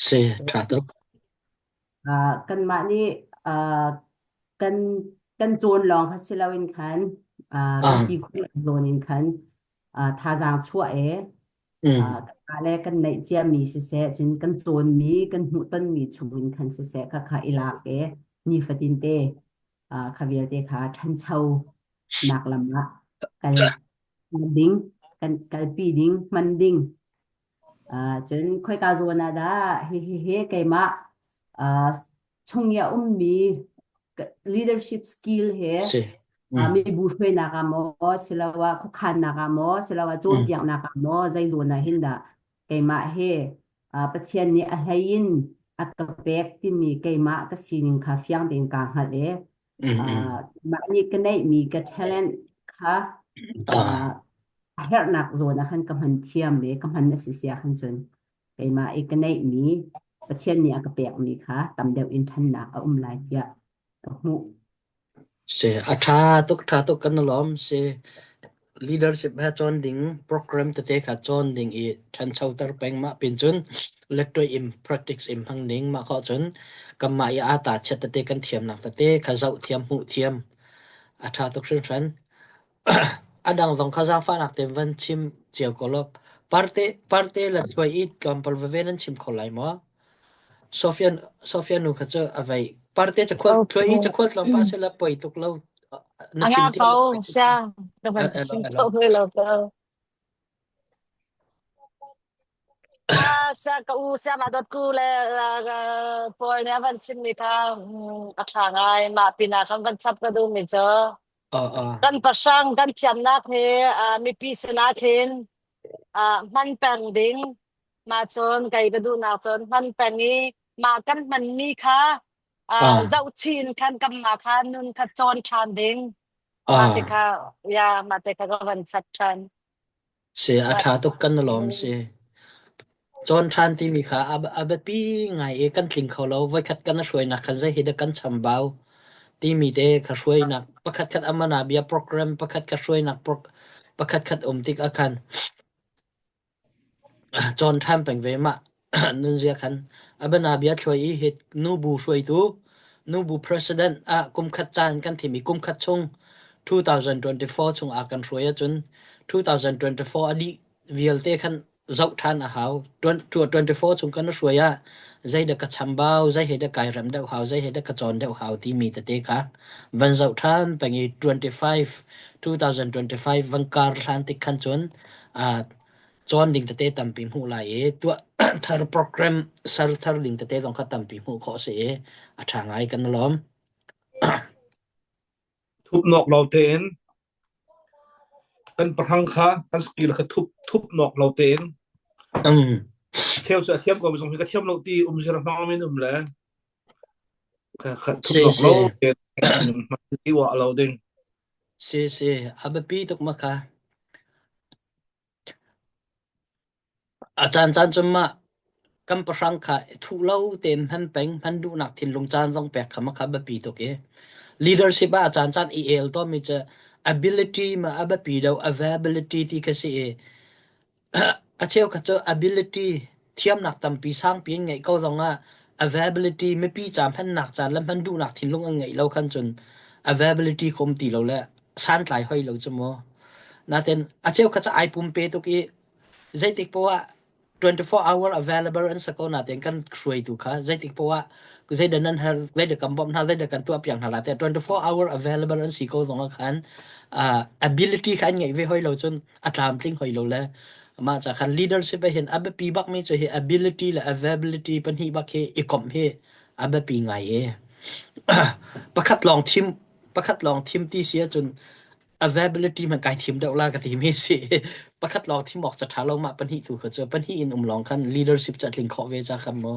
Si ṭha tuk. Kanmah nih kan kan cawn lawng kha si loin khan kan Ah, ti khawh zawn in khan thazaang chuah e mm, kanmah le kan neih ciami siseh cun kan cawnmi kan hmuhtonmi chung in khan siseh kha kha i lak e nifatin te kha vialte kha ṭhancho nak lam ah kal ding kan kalpi ding hman ding. Cun khoika zawn ah dah hihihi keimah chung i a ummi leadership skill he si. Mm, mibu hruainak ah maw siloah khuakhannak ah maw siloah mm, cawnpiaknak ah maw zei zawn ah hin dah keimah he Pathian nih a hlei in a ka pek timi keimah ka sining kha fiang tein kaa hngalh i mm, mm. mah nih ka neihmi ka talent kha Ah, a herhnak zawn ah khan ka hman thiam i ka hman a si sia khan cun keimah i ka neihmi Pathian nih a ka pekmi kha tam deuh in ṭhannak a um lai tiah ka hmuh. Si a ṭha tuk ṭha tuk kan i lawm. Si leadership he cawn ding program tete kha cawn ding i ṭhanchoter peng mah pin cun lettuai in practice in hmang ding mah khawh cun kanmah i aa ta chiat tete kan thiamnak tete kha zoh thiam hmuh thiam a ṭha tuk hringhran. A dang zong kha zaangfahnak tein van chim cio ko law parte parte le thuai i tlawmpal veve nan chim kho lai maw? Sofia Sofia nu kha cu a vei. Parte cakuat thuai i Okay. cakuat tlawmpal sila poi tuk lo na chim Anga thiam ko lo poi tuk. siang ka van Elo chim elo. ko ve lo ko. Ah, sa ka u sia ma dot ku le pawl nih a van chim mi kha a ṭha ngai mah pinah kan van chap ka duh mi cu Aw aw. kan pahrang kan thiamnak hi mipi sinah khin hman peng ding mah cun kei ka duhnak cun hman peng i mah kan hmanmi kha Ah zohchih in khan kanmah kha nun kha cawn ṭhan ding mah ah. te kha ya mah te kha ka van chap ṭhan. Si a ṭha tuk kan lawm si. Cawn ṭhan timi kha a biapi ngai i kan tling kho lo. Voikhat kan hruainak khan zei hi dah kan chambau timi te kha hruainak pakhat khat amana bia program pakhat khat hruainak pakhat khat um tik ah khan cawn ṭhan peng ve mah nunzia khan a bianabia thluai i hi nubu hruaitu nubu president ah kumkhat caan kan thim i kumkhat chung 2024 chung ah kan hruai ahcun 2024 a dih vialte khan zoh ṭhan a hau. 24 chung kan hruai ah zeidah ka chambau, zei he dah kai rem deuh hau, zei he dah ka cawn deuh hau timi tete kha van zoh ṭhan peng i 25 2025 van kar hlan tik khan cun cawn ding tete tampi hmuh lai i tuah thar program ser thar ding tete zong kha tampi hmuh khawh a si i a ṭha ngai kan i lawm. Thupnawk lo tein kan pahrang kha kan skill kha thup thupnawk lo tein Um, cheu cu a thiam ko mi zong hi ka thiam lo ti umzir hmang min um le kha si thupnawk si lo tein i uah lo ding. si si a biapi tuk ma kha. A caancaan cun mah kan pahrang kha i thuh lo tein hman peng, hman duhnak thinlung caan zong pek kha mah kha biapi tuk i leadership ah a caancaan i el tawnmi cu ability ma a biapi lo availability ti kha si i a cheukhat cu ability thiamnak tampi sangpi in ngeih ko zongah availability mipi ca hmannak caan le hman duhnak thinlung an ngeih lo khan cun availability kha um ti lo le santlai hoi lo cu mu. Natin a cheukhat cu ai pumpe tuk i zeitik poah ah 24 hour available an si ko natin kan hruaitu kha zeitik poah ah zeidah nan har zeidah kan bawmh hna zeidah kan tuah piak hna la tiah 24 hour available an si ko zong ah khan uh, ability kha an ngeih ve hoi lo cun a tlamtling hoi lo le mah ca khan leadership ah hin a biapi bak mi cu hi ability le availability pahnih bak hi i komh hi a biapi ngai i pakhat lawng thim pakhat lawng thim ti si ahcun availability man kai thim deuh la ka ti mi si pakhat lawng thim awk ca tha lo mah pahnih tu kha cu pahnih in um lawng khan leadership ca tling khawh ve ca khan mu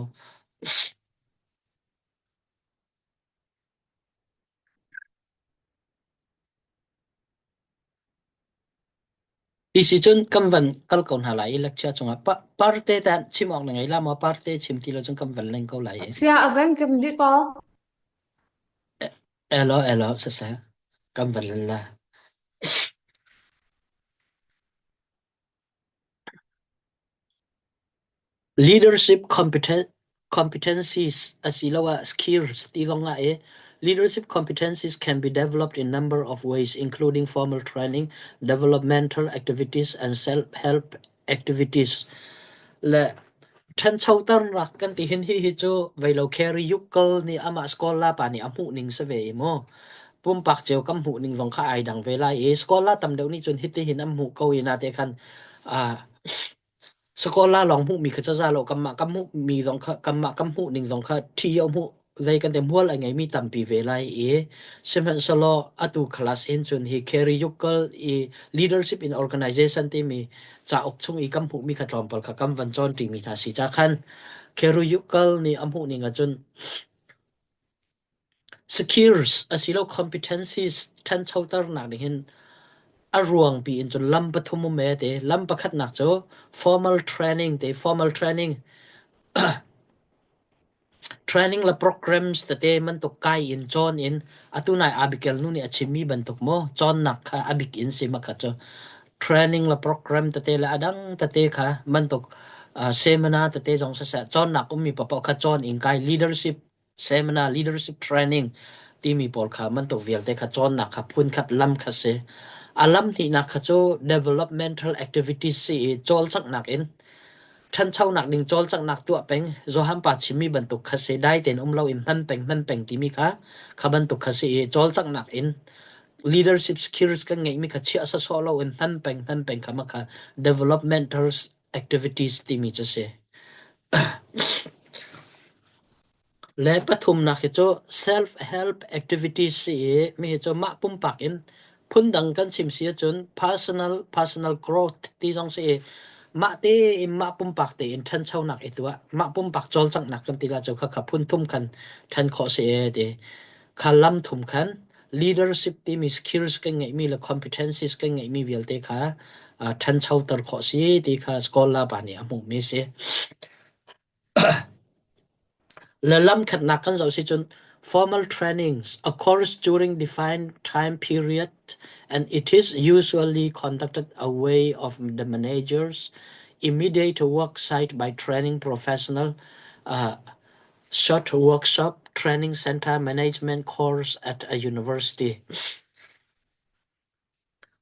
Isi cun kan van kal ko hna lai i lecture cungah pa parte tan chim awk na ngei la maw parte chim ti lo cun kan van leng ko lai i Sia a van kan dih ko. elo elo siseh kan van len la Leadership competence. Competencies asiloah skills ti zong ah i leadership competencies can be developed in number of ways including formal training, developmental activities and self-help activities. Le ṭhanchoternak kan ti hin hi hi cu veilo Carrie Yuckel nih amah scholar pa nih a hmuh ning si ve i mu. Pumpak cio kan hmuh ning zong kha ai dang ve lai i scholar tam deuh nih cun hiti hin an hmuh ko i na te khan Scholar lawng hmuhmi kha ca za lo kanmah kan hmuhmi zong kha kanmah kan hmuh ning zong kha ṭhi a hmuh zei kan ti hmual a ngeimi tampi ve lai i sihmanhsehlaw atu class hin cun hi Kerry Yuckel i Leadership in Organization timi cauk chung i kan hmuhmi kha tlawmpal kha kan van cawn ṭimi hna si ca khan Kerry Yuckel nih a hmuh ning ahcun Skills asilo competencies ṭhanchoternak nih hin a ruangpi in cun lam pathum um ee ti. Lam pakhatnak cu formal training ti. Formal training training le programs tete bantuk kai in cawn in atu nai Abigail nu nih a chimmi bantuk maw cawnnak kha a bik in si makha cu training le program tete le a dang tete kha bantuk seminar tete zong siseh cawnnak ummi paoh kha cawn in kai leadership seminar leadership training timi pawl kha bantuk vialte kha cawnnak kha phunkhat lam kha si. A lam hnihnak kha cu developmental activities si i cawlcanghnak in ṭhanchonak ding cawlcanghnak tuah peng Johan pa chimmi bantuk kha si dai tein um lo in hman peng hman peng timi kha kha bantuk kha si i cawlcanghnak in leadership skills kan ngeihmi kha chiah sawsawh lo in hman peng hman peng kha mah kha developmental activities timi cu si. Le pathumnak hi cu self-help activities si i mi hi cu mah pumpak in phundang kan chim si ahcun personal personal growth ti zong si i mah tein mah pumpak tein ṭhanchonak i tuah mah pumpak cawlcanghnak kan ti la cu khakha phun thum khan ṭhen khawh si e ti kha lam thum khan leadership timi skills kan ngeihmi le competencies kan ngeihmi vialte kha ṭhanchoter khawh si ti kha scholar pa nih a hmuhmi si. Le lamkhatnak kan zoh si cun formal trainings occurs during defined time period and it is usually conducted away of the manager's immediate work site by training professional, short workshop, training center management course at a university.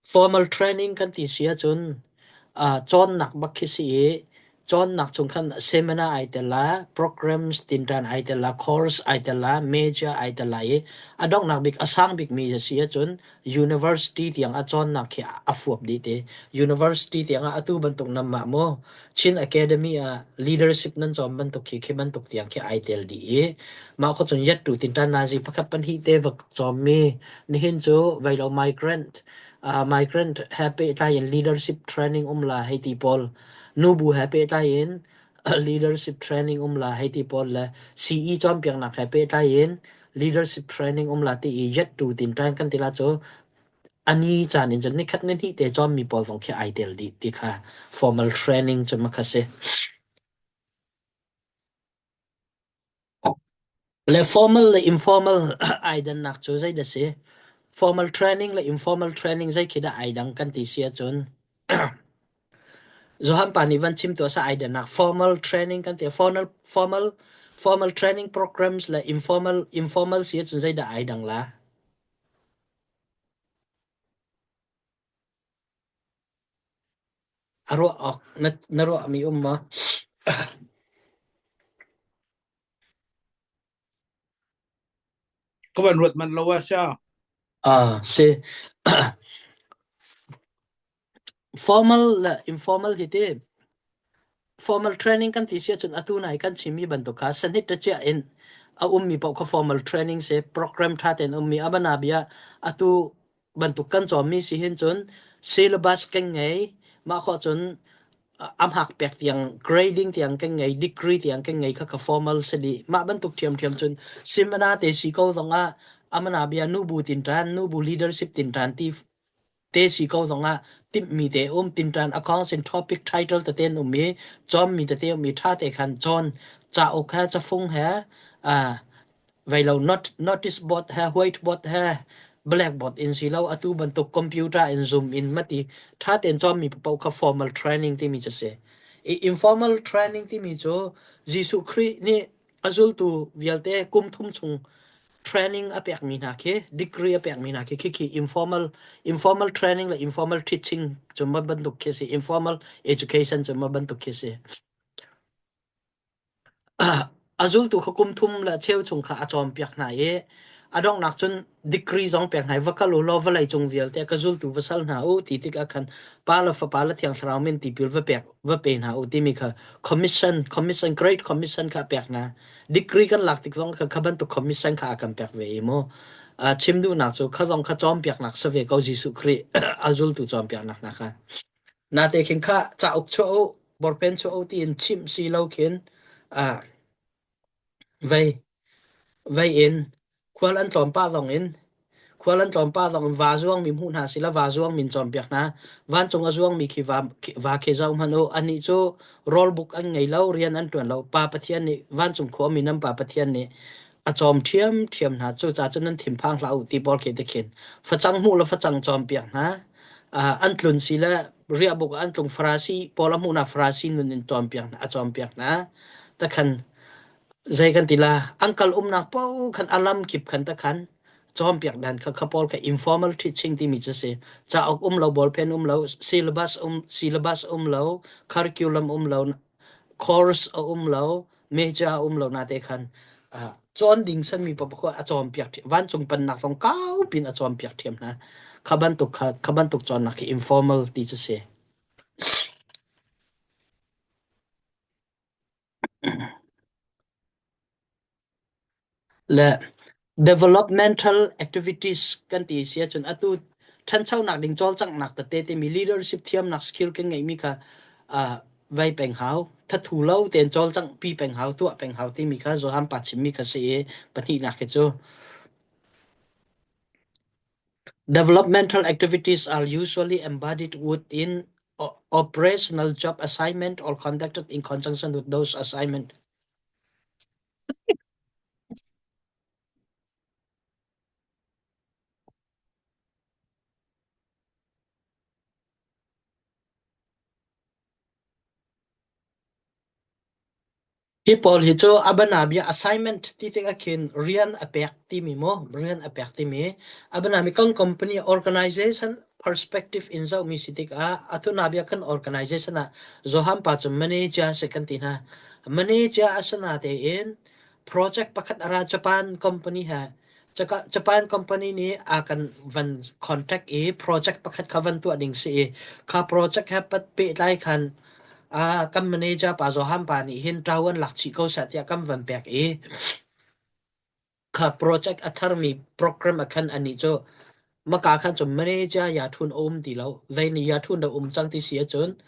Formal training kan ti si ahcun cawnnak bak khi si i cawnnak chung khan seminar ai tel la, programs tinṭan ai tel la, course ai tel la, major ai tel la i a donghnak bik a sang bikmi a si ahcun university tiang a cawnnak khi a fuap dih te. University tiang ah atu bantuk nanmah maw Chin Academy ah leadership nan cawn bantuk khi khi bantuk tiang khi ai tel dih i mah ko cun yattu tinṭan nazi pakhat pahnih te va cawmmi Nihin cu veilo migrant migrant he pehtlai in leadership training um la hei ti pawl, nubu he pehtlai in leadership training um la hei ti pawl le CE cawnpiaknak he pehtlai in leadership training um la ti i yet tu tin ṭan kan ti la cu ani caan in cun nikhat ni hnih te cawnmi pawl zong khi ai tel dih ti kha formal training cu makha si. Le formal le informal ai dannak cu zeidah si? Formal training le informal training zei khi dah ai dang kan ti si ahcun Johan pa nih van chim tuah sa ai dannak formal training kan ti formal formal formal training programs le informal informal si ahcun zeidah ai dang la? A ruah awk na, na ruahmi um maw? Ka van ruat manh lo ah sia. Ah, si. Formal le informal hi ti formal training kan ti si ahcun atu nai kan chimmi bantuk kha sanit ta chiah in a ummi paoh kha formal training si program tha tein ummi abana bia atu bantuk kan cawmmi si hin cun syllabus kan ngei mah khawh cun amhak pek tiang grading tiang kan ngei degree tiang kan ngei kha ka formal si dih mah bantuk ṭhiamṭhiam cun simana te si ko zongah amana bia nubu tinṭan nubu leadership tinṭan ti te si ko zongah timhmi te um tinṭan accounts in topic title tete an um i cawmmi tete um i ṭha te khan cawn cauk he cafung he veilo notice board he whiteboard he blackboard in si lo atu bantuk computer in zoom in mati ṭha tein cawmmi paoh kha formal training timi cu si. I informal training timi cu Jesuh Khrih nih. A zultu vialte kum thum chung training a pekmi hna khi degree a pekmi hna khi khi informal informal training le informal teaching cu ma bantuk khi si informal education cu ma bantuk khi si. A zultu kha kum thum le cheu chung kha a cawnpiak hna i a donghnak cun degree zong pek hna i va kal u law vawlei cung vialte ka zultu va sal hna u ti tikah khan Pa le Fapa le Thiang Thlarau min tipil va pek va pe hna u timi kha commission commission great commission kha a pek hna. Degree kan lak tik zong kha kha bantuk commission kha a kan pek ve i mu. Chim duhnak cu kha zong kha cawnpiaknak si ve ko Jesuh Khrih a zultu cawnpiaknak hna kha. Nate khin kha cauk chuah u, bawlpen chuah u tiin chimh si lo khin vei vei in khual an tlawm pah zong in khual an tlawm pah zong in va zuangmi hmuh hna sila va zuangmi in cawnpiak hna. Vancung a zuangmi khi va, va khi zoh hmanh u. Anih cu rawlbuk an ngei lo, rian an ṭuan lo. Pa Pathian nih vancung khuami nan Pa Pathian nih a cawm ṭhiamṭhiam hna. Cucaah cun nan thinphang hlah u ti pawl khi ti khin facang hmuh le facang cawnpiak hna. An tlun si le riahbuk ah an tlung Farasi pawl a hmuhnak Farasi nun in cawnpiak hna a cawnpiak hna. Takhan zei kan ti la an kal umnak paoh khan a lam kip khan takhan cawnpiak dan kha kha pawl kha informal teaching timi cu si. Cauk um lo, ballpen um lo, syllabus um syllabus um lo, curriculum um lo, course a um lo, meja a um lo na te khan cawn ding sanmi paoh a cawnpiak vancung pennak zong kau pin a cawnpiak ṭhiam hna. Kha bantuk kha kha bantuk cawnnak khi informal ti cu si. Le developmental activities kan ti si ahcun atu ṭhanchonak ding cawlcanghnak tete timi leadership thiamnak skill kan ngeihmi kha uh, vai peng hau thathu lo tein cawlcangh pi peng hau tuah peng hau timi kha Johan pa chimmi kha si i pahnihnak hi cu Developmental activities are usually embodied within operational job assignment or conducted in conjunction with those assignment. Hi pawl hi cu a bianabia assignment ti tikah khin rian a pek timi mu, rian a pek timi a bianami kan company organization perspective in zohmi si tikah atu nabia kan organization ah Johan pa cu manager si kan ti hna. Manager a si na tein project pakhat a ra Japan company he Japan company nih a kan van contact i project pakhat kha van tuah ding si i kha project he pat pehtlai khan kan manager pa Johan pa nih hin ṭawan lak chih ko seh tiah kan van pek i kha project a tharmi program a khan anih cu maka khan cu manager ya thun a um ti lo zei ni ya thun dah um cang ti si ahcun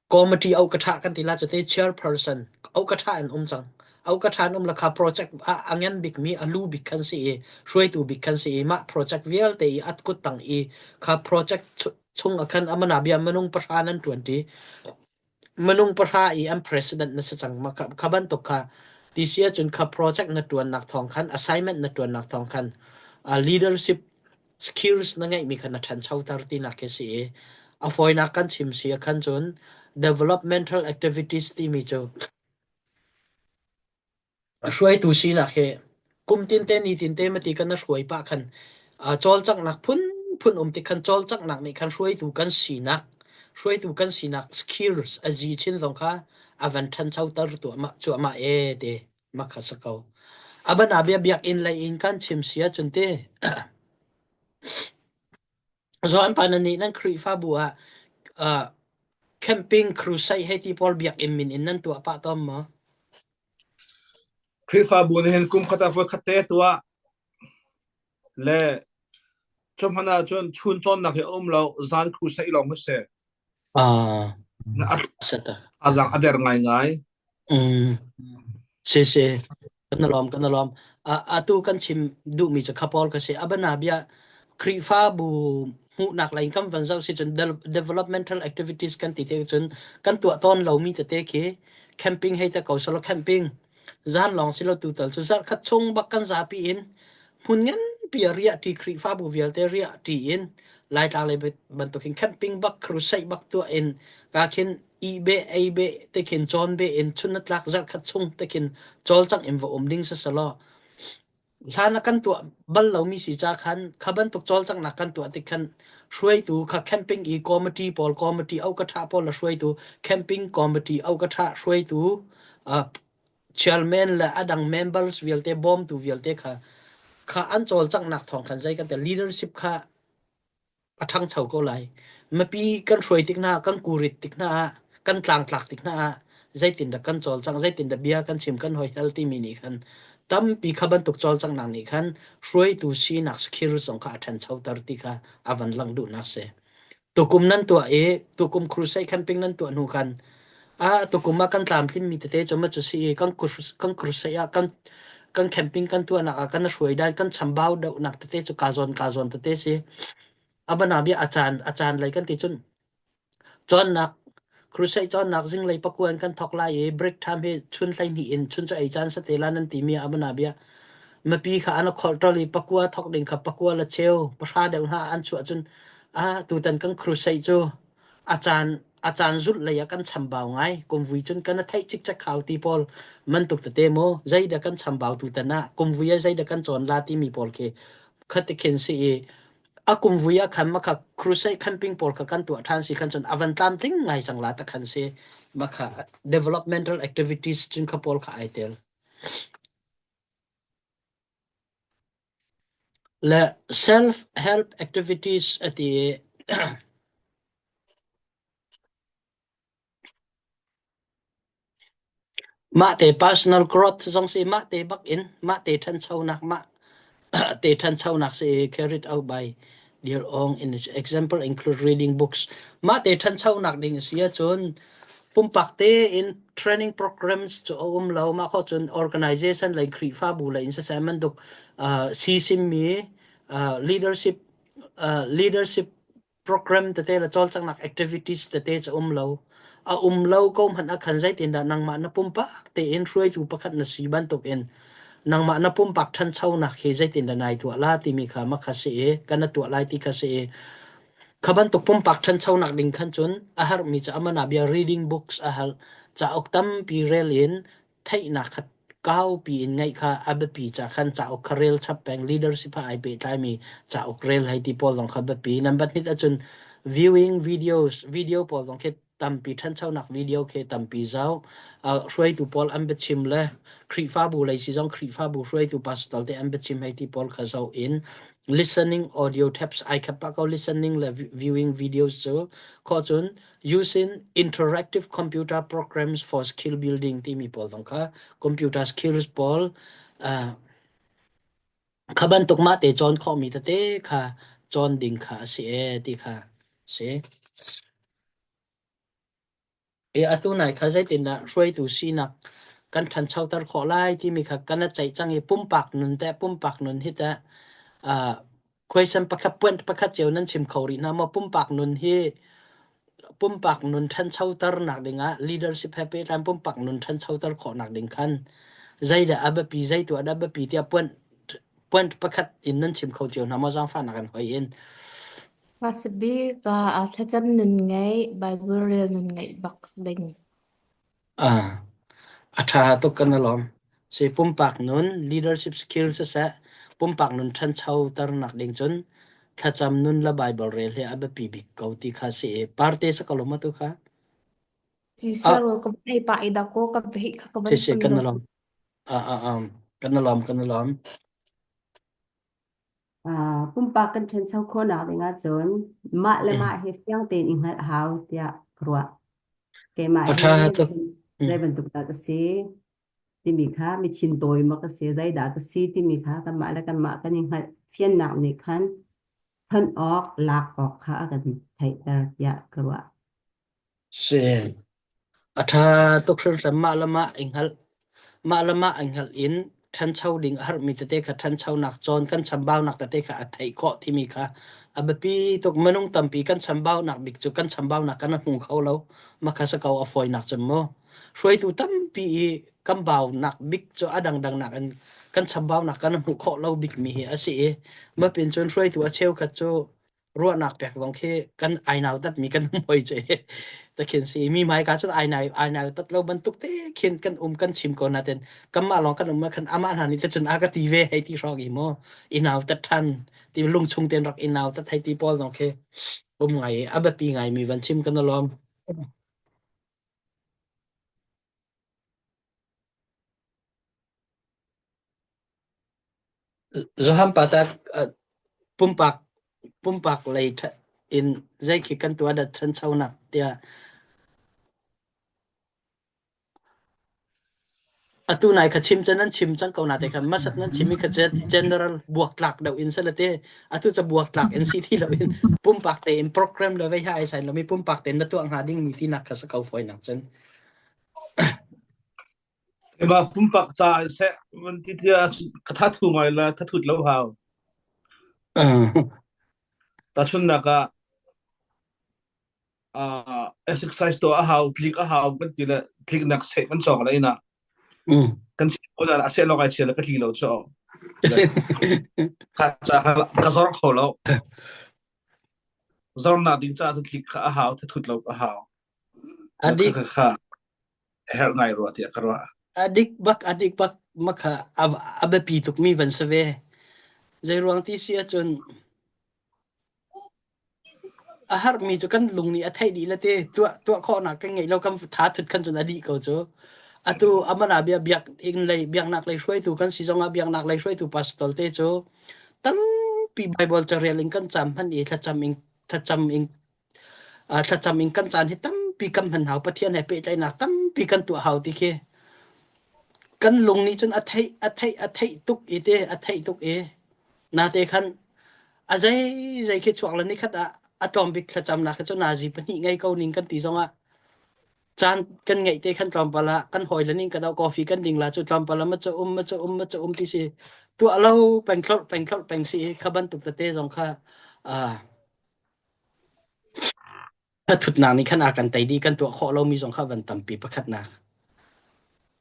Committee au ka ṭha kan ti la cute chairperson au ka ṭha an um cang. Au ka ṭha an um la kha project ah a ngan bikmi a lu bik khan si i hruaitu bik khan si i mah project vialte i at kut tang i kha project chung a khan amana bia minung pahra nan ṭuan ṭi. Minung pahra i an president na si cang ma kha bantuk kha ti si ahcun kha project na ṭuannak thawng khan assignment na ṭuannak thawng khan leadership skills na ngeihmi kha na ṭhanchoter tinak khi si i a fawinak kan chim si ah khan cun developmental activities timi cu hruaitu sinak hi kum tinte ni tinte mati kan na hruai pah khan cawlcanghnak phunphun um tik khan cawlcanghnak nih khan hruaitu kan sinak hruaitu kan sinak skills a zi chin zong kha a van ṭhanchoter tuahmah cuahmah e te makha si ko. Aban abia biakinn lei in kan chim si ahcun ti Johan pa nan nih nan Khrihfabu ah uh, camping crusade hei ti pawl biakinn min in nan tuah pah tawn maw? Khrihfabu nih hin kum khat ah voi khat te tuah le cu hmanh ah cun chun cawnnak hi a um lo zan crusade lawng hi si. Ah, A sata. azang a der ngaingai. Mm. Si si. Kan i lawm, kan i lawm. Atu kan chim duhmi cu kha pawl ka si. Abana bia Khrihfabu hmuhnak lei in kan van zoh si cun developmental activities kan ti te cun kan tuah tawn lomi tete khi camping hei te ko solo camping zan lawng si lo tu tal cu zarh khat chung bak kan zapi in hmun nganpi ah riah ṭi Khrihfabu vialte riah ṭi in Laitlang lei bantukin camping bak crusade bak tuah in ka khin. I be ei be te khin cawn be in chun na tlak zarh khat chung te khin cawlcangh in va um ding siselaw hlan ah kan tuah bal lomi si ca khan kha bantuk cawlcanghnak kan tuah tik khan hruaitu kha camping i committee pawl committee au ka tha pawl la hruaitu camping committee au ka tha hruaitu uh, chairman le adang members vialte bawmtu vialte kha kha an cawlcanghnak thawng khan zei kan te leadership kha a ṭhangcho ko lai. Mipi kan hruai tik hna, kan kurit tik hna ah, kan tlangtlak tik hna ah zeitindah kan cawlcangh, zeitindah bia kan chim, kan hoihal timi nih khan tampi kha bantuk cawlcanghnak nih khan hruaitu sinak skill zong kha a ṭhanchoter ti kha a van langh duhnak si. Tukum nan tuah i tukum crusade camping nan tuah hnu khan ah tukum ah kan tlamtlinmi tete cu ma cu si i kan kan crusade ah kan kan camping kan tuahnak ah kan hruai dan kan chambau deuhnak tete cu ka zawn ka zawn tete si abana bia a caan a caan lei kan ti cun cawnnak crusade cawnnak zinglei pakuan kan thok lai i break time hi chun hlei hnih in chun cu ei caan sate la nan ti mi abana bia mipi kha an kholh tol i pakua thok ding kha pakua la cheu pahra deuh hna an chuah cun a tutan kan crusade cu a caan a caan zulh lei ah kan chambau ngai kumvui cun kan theih cikcek khau ti pawl mantuk tete maw zeidah kan chambau tutan ah kumvui ah zeidah kan cawn la timi pawl khi khati khin si i a kumvui ah khan makha crusade camping pawl kha kan tuah ṭhan si khan cun a van tlamtling ngai cang la ta khan si makha developmental activities cun kha pawl kha ai tel Le self help activities a ti i mah te personal growth zong si mah te bak in mah te ṭhanchonak mah te ṭhanchonak si carried out by their own in example include reading books mah te ṭhanchonak ding a si ahcun Pumpak tein training programs cu a um lo. Mah khawh cun organization lei Khrihfabu lei in siseh bantuk uh, sisimmi uh, leadership uh, leadership program tete le cawlcanghnak activities tete cu um lo. A um lo ko hmanh ah khan zeitindah nangmah na pumpak tein hruaitu pakhat na si bantukin nangmah na pumpak ṭhanchonak hi zeitindah nai tuah la timi kha makha si i kan na tuah lai ti kha si i Kha bantuk pumpak ṭhanchonak ding khan cun a herhmi cu amana bia reading books a herh. Cauk tampi rel in theihnak kha kaupi in ngeih kha a biapi ca khan cauk kha rel chap peng leadership ah ai pehtlaimi cauk rel hei ti pawl zong kha biapi. Number hnih ahcun viewing videos video pawl zong khi tampi ṭhanchonak video khi tampi zoh. Uh, hruaitu pawl an biachim le Khrihfabu lei si zong Khrihfabu hruaitu pastor te an biachim hei ti pawl kha zoh in listening audio tapes ai khap pah ko listening le viewing videos cu kho cun using interactive computer programs for skill building timi pawl zong kha computer skills pawl uh, kha bantuk mah te cawn khawhmi tete kha cawn ding kha a si e ti kha si. I atu nai kha zeitindah hruaitu sinak kan ṭhanchoter khawh lai timi kha kan i ceih cang i pumpak nun teh pumpak nun hi teh uh, question pakhat point pakhat cio nan chim kho rih hna maw pumpak nun hi pumpak nun ṭhanchoter nak dingah leadership he pehtlai pumpak nun ṭhanchoter khawh nak ding khan zeidah a biapi zei tuah dah biapi tiah point point pakhat in nan chim kho cio hna maw zaangfahnak in hoi in Hmasabik ah thlacam nun ngeih, Bible rel nun ngeih bak ding. Ah, a ṭha tuk kan i lawm. Si pumpak nun leadership skill siseh pumpak nun ṭhanchoter nak ding cun thlacam nun le Bible rel hi a biapi bik ko ti kha si i parte sa ko lo ma tu kha? Si Ah, siarul ka van ei pah i dakaw ka veih kha ka si van si on kan lo. i lawm. Ah, ah, ah, kan i lawm kan i lawm. Uh, pumpak kan ṭhancho khawhnak ding ahcun mah le mah hi fiang tein i hngalh hau tiah ka ruah. Keimah A hi ṭha tuk. zei bantuk dah ka si timi kha mi thintawi maw ka si, zeidah ka si timi kha kanmah le kanmah kan i hngalh fiannak nih khan hlonh awk, lak awk kha a kan theihter tiah ka ruah. Si. A ṭha tuk hringhran. Mah le mah i hngalh mah le mah i hngalh in ṭhancho ding a herhmi tete kha ṭhanchonak cawn kan chambaunak tete kha a theih khawh timi kha a biapi tuk. Minung tampi kan chambaunak bik cu kan chambaunak kan hmu kho lo. Mah kha si ko a fawinak cun mu. Hruaitu tampi i kan baunak bik cu a dangdang nakin kan chambaunak kan hmuh khawh lo bikmi hi a si i mapin cun hruaitu a cheukhat cu. Ruahnak pek zong khi kan ai nautat mi kan um hoi cu ta khin si mi hmai ka cun ai nau ai nautat lo bantuk te khin kan um kan chim ko natin kanmah lawng kan um ah khan amah hna nih te cun a ka ti ve hei ti hrawk i maw i nautat ṭhan ti lungchung ten rak i nautat hei ti pawl zong khi um ngai i a biapi ngai mi van chim kan lawm. Johan pa ta pumpak pumpak lei in zei khi kan tuah dat ṭhanchonak tiah Atu nai kha chim can nan chim cang ko na te kha masat nan chim i kha general buaktlak deuh in salate atu ca buaktlak in si ti lo in pumpak tein program le vei ha ai sai lomi pumpak tein na tuah hnga ding mi tinak kha sa ko foi nak cun. Ema pumpak ca seh van ti tia ka tha thu ngai la tha thut lo hau. Tachunnak ah uh, exercise to a hau tlik a hau kan ti le tliknak seh kan cawk le ina kan si ko a seh lok ai chia le ka tli lo cho ka ca ka zor kho lo zor na ding ca tu tlik kha a hau thut lo a hau adik kha kha herh ngai rua tiah ka ruah adik bak adik bak makha a biapi tuk mi van save zei ruang ti si ahcun A harmi cu kan lung nih a theih dih le te tuah tuah khawhnak kan ngeih lo kan tha thut khan cun a dih ko cu. Atu amana bia biakinn lei biaknak lei hruaitu kan si zongah biaknak lei hruaitu pastor te cu tampi Bible carel in kan cam hman i thlacam in thlacam in uh, thlacam in kan caan hi tampi kan hman hau Pathian he pehtlaihnak tampi kan tuah hau ti khi kan lung nih cun a theih a theih a theih tuk i te a theih tuk i nate khan A zeizei khi chuak le nikhat ah a tlawm bik thlacamnak khi cu nazi pahnih ngei ko ning kan ti zongah caan kan ngeih te khan tlawmpal ah kan hawile ning kan coffee kan ding la cu tlawmpal ah ma cu um ma cu um ma cu um ti si tuah lo peng thlorh peng thlorh peng si kha bantuk tete zong kha ah Thutnak nih khan a kan tei dih kan tuah khawh lomi zong kha van tampi pakhatnak.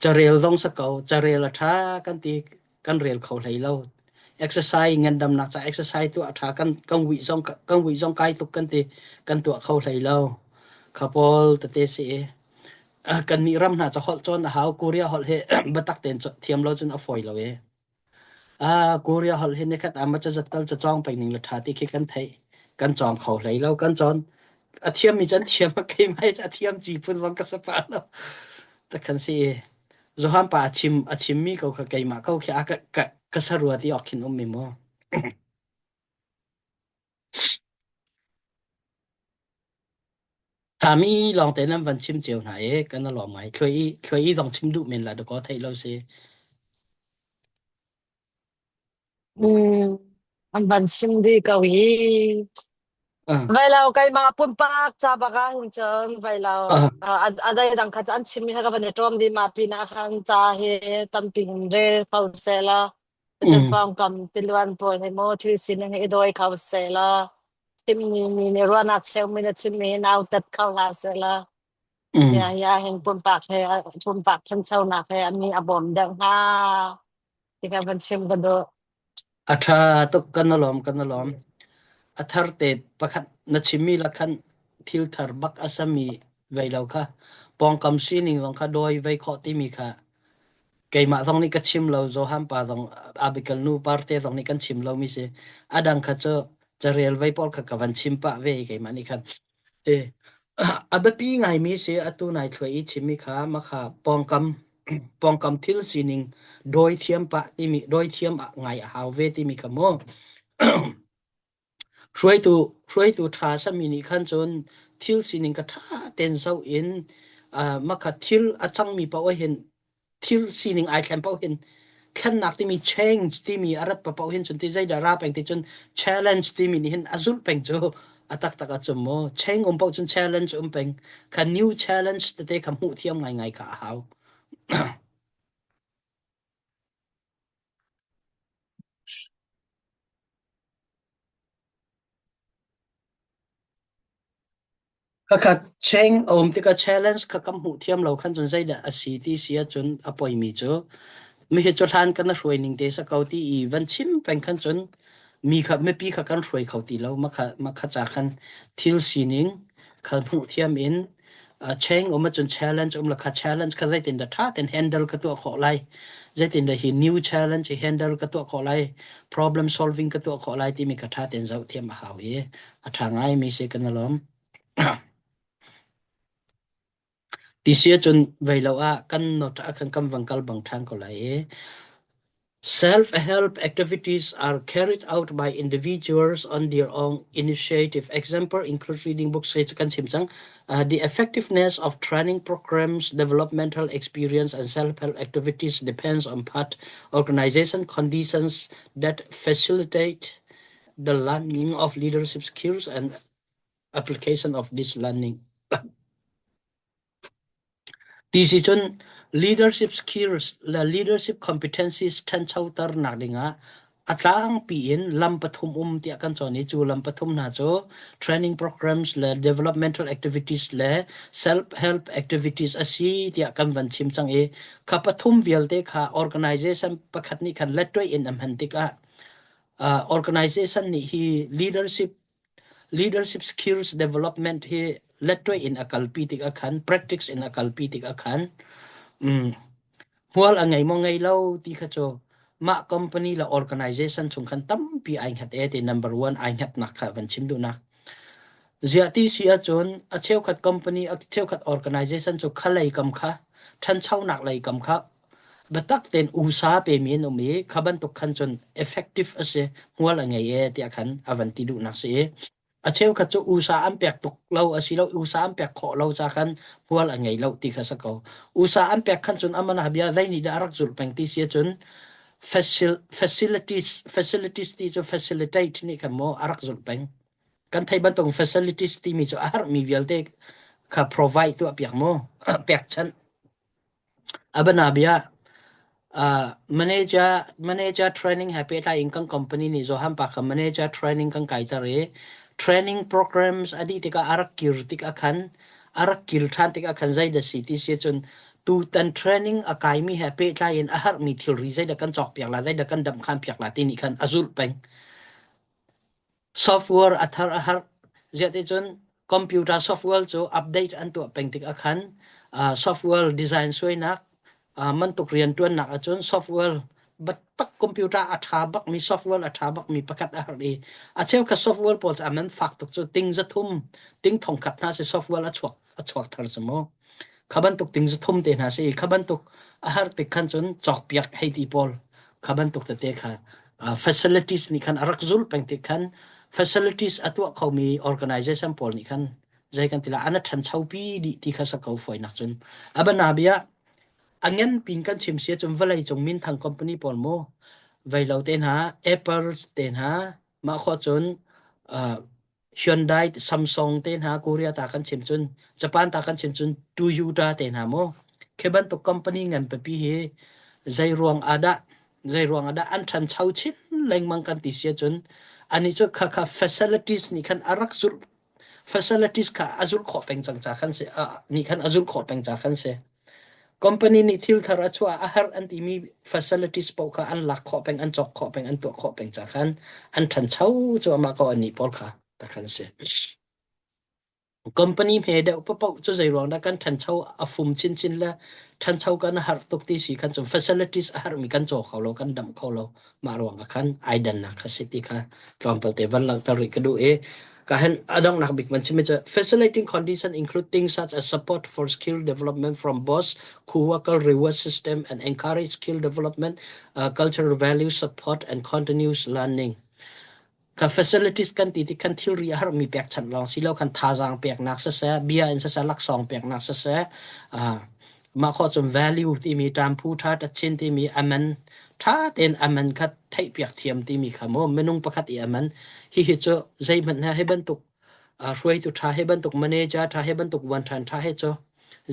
Carel zong sa ko, carel a ṭha kan ti kan rel kho hlei lo. Exercise ngandamnak ca exercise tuah a ṭha kan kan wih zong kan wih zong kai tuk kan ti kan tuah kho hlei lo. Kha pawl tete si i kan nih ram hna ca holh cawn a hau Korea holh hi biatak tein thiam lo cun a fawi lo e. Ah, Korea holh hi nikhat ah ma cazat tal cacawng peng ning le ṭha ti khi kan theih. Kan cawng kho hlei lo. Kan cawn a thiammi cu an thiam a keimah hi cu a thiam ci phun zong ka si pah lo. Ta khan si i Johan pa a chim a chimmi ko kha keimah ko khi a ka ka ka sarua ti awk khin um mi mu. Ṭhami lawngte nan van chim cio hna i kan i lawm ngai. Thluai i thluai i zong chim duh men la dakaw theih lo si. Mm, an van chim dih ko hi. Uh, Vai lo keimah pumpak ca bak ah hin cun vai lo uh, a a dai dang kha cu an chim mi kha ka van i ṭawm dih mah pin ah khan ca hi tampi in rel kho seh law cun mm, pawngkam tiluan pawl hi maw thil sining hi i dawi kho seh law chimmi mi nih ruahnak cheumi na chimmi hi nautat kho hlah sehla mm. ya ya hin pumpak he pumpak thanchonak he ami a bawm deuh hnga ti ka van chim ka duh. A ṭha tuk kan i lawm kan i lawm. A thar te pakhat na chimmi la khan thil thar bak a sami vei lo kha pawngkam sining zong kha dawi vei khawh timi kha keimah zong nih ka chim lo Johan pa zong Abigail nu parte zong nih kan chim lomi si a dang kha cu carel vei pawl kha ka van chim pah ve keimah nih khan ti a biapi ngaimi si atu nai thluai i chimmi kha makha pawngkam pawngkam thil sining dawi thiam pah timi dawi thiam ngai a hau ve timi kha mu Hruaitu hruaitu ṭha sami nih khan cun thil sining ka ṭha tein zoh in uh, makha thil a cangmi paoh hin thil sining ai thlen paoh hin thlennak timi change timi a rat paoh hin cun ti zeidah ra peng ti cun challenge timi nih hin a zulh peng cu a taktak ah cun maw change um paoh cun challenge um peng kha new challenge tete kha hmuh thiam ngaingai kha a hau. Khakha cheng a um tikah challenge kha kan hmuh thiam lo khan cun zeidah a si ti si ahcun a poimi cu mihi cu hlan kan hruai ning te sa ko ti i van chim peng khan cun Mi kha mipi kha kan hruai kho ti lo. Mah kha mah kha ca khan thil sining kha hmuh thiam in cheng um ahcun challenge um la kha challenge kha zeitin dah ṭha tein handle ka tuah khawh lai. Zeitin dah hi new challenge hi handle ka tuah khawh lai. Problem solving ka tuah khawh lai timi kha ṭha tein zoh thiam a hau i a ṭha ngaimi si kan i lawm. Ti si ahcun vei lo ah kan not ah khan kan vang kal bang ṭhan ko lai i Self-help activities are carried out by individuals on their own initiative. Example include reading books kan chim cang. The effectiveness of training programs, developmental experience, and self-help activities depends on part organization conditions that facilitate the learning of leadership skills and application of this learning. Ti si cun leadership skills le leadership competencies ṭhanchoter nak dingah a tlangpi in lam pathum um tiah kan cawn i cu lam pathum hna cu training programs le developmental activities le self-help activities a si tiah kan van chim cang i kha pathum vialte kha organization pakhat nih khan lettuai in a hman tikah organization nih hi leadership Leadership skills development hi lettuai in a kalpi tik ah khan practice in a kalpi tik ah khan hmual a ngei maw ngei lo ti kha cu mah company le organization chung khan tampi ai hngat e ti number one ai hngatnak kha van chim duhnak. Ziah ti si ahcun a cheukhat company a cheukhat organization cu khalei kam kha ṭhanchonak lei kam kha Biatak tein usa pemi an um i kha bantuk khan cun effective a si, hmual a ngei e tiah khan a van ti duhnak si i a cheukhat cu usa an pek tuk lo asilo usa an pek khawh lo ca khan hmual a ngei lo ti kha si ko. Usa an pek khan cun amana bia zei nih dah a rak zulh peng ti si ahcun facilities facilities ti cu facilitate nih khan maw a rak zulh peng. Kan theih bantuk facilities timi cu a harmi vialte kha provide tuah piak mu pekchanh. Abanabia manager manager training he pehtlai in kan company nih Johan pa kha manager training kan kaiter i training programs a dih tikah a rak kir tikah khan a rak kir ṭhan tikah khan zeidah si ti si cun tutan training a kaimi he pehtlai in a harmi thilri zeidah kan cawkpiak la zeidah kan damhkhan piak la ti nih khan a zulh peng. Software a thar a har. Ziahticun computer software cu update an tuah peng tik ahkhan software design suainak mantuk rianṭuannak ahcun software biatak computer a ṭha bakmi software a ṭha bakmi pakhat a har i a cheukhat software pawl cu a man fak tuk cu ting zathum ting thongkhat hna si software a chuak a chuak thar cu mu. Kha bantuk ting zathum te hna si i kha bantuk a har tik khan cun cawkpiak hei ti pawl kha bantuk tete kha facilities nih khan a rak zul peng tik khan facilities a tuah khomi organization pawl nih khan zei kan ti la an a ṭhanchopi dih ti kha sa ko fawinak cun abana bia a ngan pin kan chim sia cun vawlei cung minthang company pawl mu veilo te hna Apple te hna mah khawh cun Hyundai, Samsung te hna Korea ta kan chim cun Japan ta kan chim cun Toyota te hna mu khi bantuk company ngan pipi hi zei ruang ah dah zei ruang ah dah an ṭhancho chin lengmang kan ti si ahcun ani cu kha kha facilities nih khan a rak zulh facilities kha a zulh khawh peng cang ca khan si nih khan a zulh khawh peng ca khan si. Company nih thil thar a chuah a herh an timi facilities paoh kha an lak khawh peng, an cawk khawh peng, an tuah khawh peng ca khan an ṭhancho cuahmah ko annih pawl kha ta khan si. Company hme deuh paoh cu zei ruang dah kan ṭhancho a fum chinchin le ṭhancho kan har tuk ti si khan cun facilities a herhmi kan caw kho lo, kan damh kho lo. Mah ruang ah khan ai dannak kha si ti kha tlawmpal te van langhter rih ka duh i Ka hen a donghnak bik van chim cu facilitating condition include things such as support for skill development from boss, co-worker reward system and encourage skill development, cultural value support and continuous learning. Ka facilities kan ti ti kan thilri a harmi pekchanh lawng si lo kan thazaang peknak siseh, bia in siseh, laksawng peknak siseh, mah khawh cun value timi ṭamphu ṭha tachin timi aman ṭha tein aman kha theihpiak thiam timi kha mu minung pakhat i aman hihi cu zeihmanh he hi bantuk hruaitu ṭha hi bantuk manager ṭha hi bantuk vuanṭhan ṭha hi cu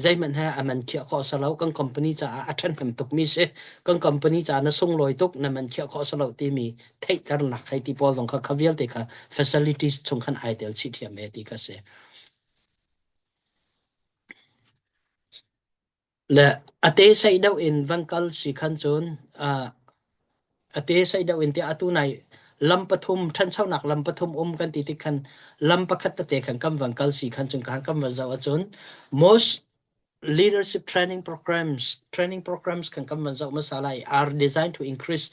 zeihmanh he aman khiah khawh si lo kan company caah a ṭhahnem tukmi si kan company caah na sunglawi tuk na man khiah khawh si lo timi theihternak hei ti pawl zong kha kha vialte kha facilities chung khan ai tel chih thiam e ti kha si. Le a te sei deuh in van kal si khan cun a te sei deuh in tiah atu nai Lam pathum ṭhanchonak lam pathum um kan ti tik khan lam pakhat tete khan kan van kal si khan cun khan kan van zoh ahcun most leadership training programs training programs kan kan van zoh hmasa lai are designed to increase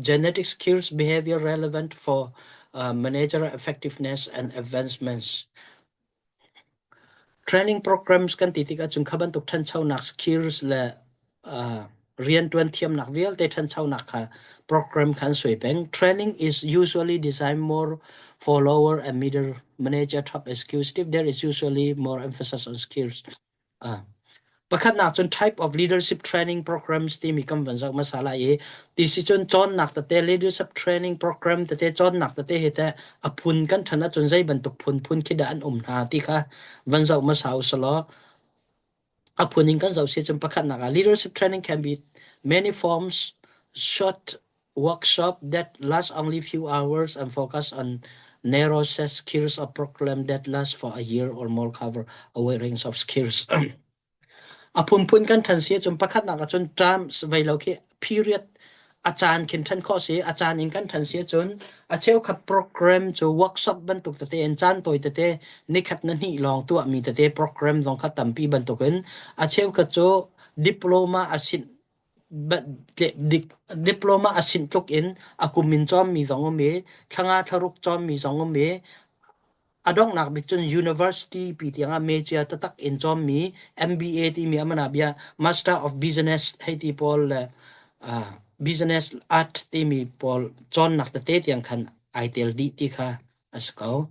genetic skills behavior relevant for uh, manager effectiveness and advancements Training programs kan ti tikah cun kha bantuk ṭhanchonak skills le uh, rianṭuan thiamnak vialte ṭhanchonak kha program kha an suai peng. Training is usually designed more for lower and middle manager top executive. There is usually more emphasis on skills. Ah. Pakhatnak cun type of leadership training programs timi kan van zoh hmasa lai i ti si cun cawnnak tete leadership training program tete cawnnak tete hi teh a phun kan ṭhan ahcun zei bantuk phunphun khi dah an um hna ti kha van zoh hmasa usalaw a phun in kan zoh si cun pakhatnak ah leadership training can be many forms short workshop that last only few hours and focus on narrow set skills or program that last for a year or more cover a wide range of skills. A phunphun kan ṭhan si ahcun pakhatnak ahcun terms vei lo khi period a caan khin ṭhan khawh si a caan in kan ṭhan si ahcun a cheukhat program cu workshop bantuk tete in caan tawi tete nikhat na hnih lawng tuahmi tete program zong kha tampi bantukin a cheukhat cu diploma a sin Diploma a sinh tluk in a kum in cawmmi zong um i thla nga thlaruk cawmmi zong um i a donghnak bik cun university pi tiangah major taktak in cawmmi MBA timi amana bia Master of Business hei ti pawl le uh, Business Art timi pawl cawnnak tete tiang khan ai tel dih ti kha a si ko.